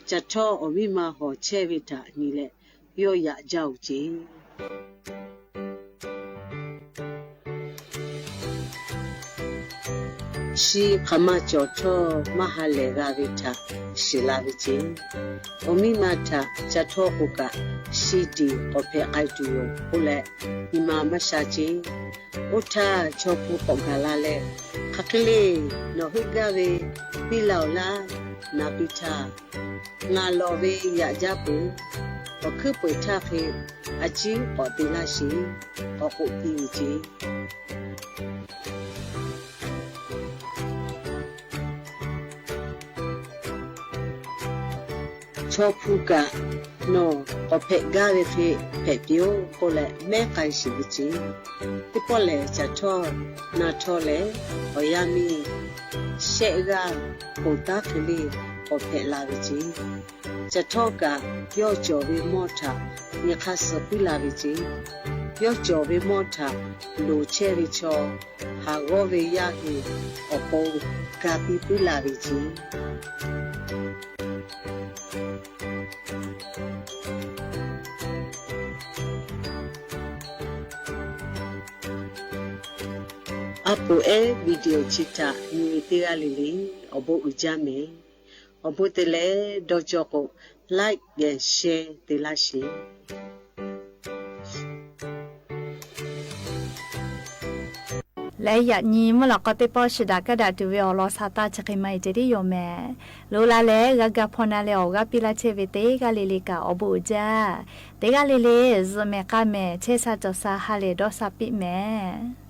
Caˬ htawˇ awˬ miˇ ma hawˬ chehˇ ve htaꞈ nyi leh, yawˇ yaꞈ jaˇ-oˬ ceˇ. Shi hk'aˬ ma cawˬ htawˇ maˇ ha lehˬ g'a ve htaꞈ shiˍ la ve ceˇ. Awˬ miˇ ma htaꞈ caˬ htawˇ k'o kaꞈ, shi diˬ k'awꞈ hpehꞈ k'ai tuˬ yoˬ k'oˆ leh, nyi ma maˇ sha ceˇ. Oˇ htaˇ chaw hpu k'awꞈ gaˬ la leh, Hk'aˬ hk'e le, nawˬ heuˆ gaˇ ve piˇ la-oˬ laˇ. Na piˇ htaˇ, Ngaˬ lawˬ ve yaꞈ jaˇ peuˬ. Awˬ hkuiˉ peuˬ htaˇ hk'e a ciˉ k'awꞈ te laˇ sheˍ, k'awꞈ k'oˆ piˇ ve ceˇ. Chaw hpu kaꞈ, Nawˬ k'awꞈ hpehꞈ gaˇ ve hk'e hpehꞈ piˇ-oˆ k'oˆ leh mehˉ k'ai sheˍ ve ceˇ. Teˇ pawˆ lehˬ, caˬ htawˇ na htawˇ leh awˬ yaˇ miˇ shehˆ g'aˇ ponˬ taˉ hk'e le k'awꞈ hpehꞈ la ve ceˇ. Caˬ htawˇ kaꞈ, yawˇ cawˬ ve mawˇ htaꞈ nyi hk'aˇ suh puiˉ la ve ceˇ. Yawˇ cawˬ ve mawˇ htaꞈ loˍ chehˇ ve chaw haˍ g'awˇ ve yaˇ hui awˬ pon ga piˇ puiˉ la ve ceˇ. A poˍ ehˉ video chi htaꞈ nyi ve teˇ g'aˇ le le awˬ bon uiˍ jaˇ mehˍ. Awˬ bon te leh dawˇ cawˇ k'o, like geh share te laˇ sheˍ. Leh yaꞈ nyi mvuhˇ lawꞈ k'aw teˇ pawˆ shiˍ daꞈ kaˇ daꞈ tuˬ ve awˬ lawn sha taˇ chi hk'e maˇ heˆ ceh tiˉ yoˬ mehˍ. Loꞈ la leh g'a ga hpaw na leh awˬ g'aˇ piˇ laˇ chehˇ ve teˇ g'aˇ le le kaꞈ awˬ bon uiˍ jaˇ. Teˇ g'aˇ le le zuhꞈ mehˍ k'a mehˍ chehˇ sha cawˬ sha ha lehˬ dawˇ sha piˇ mehˍ.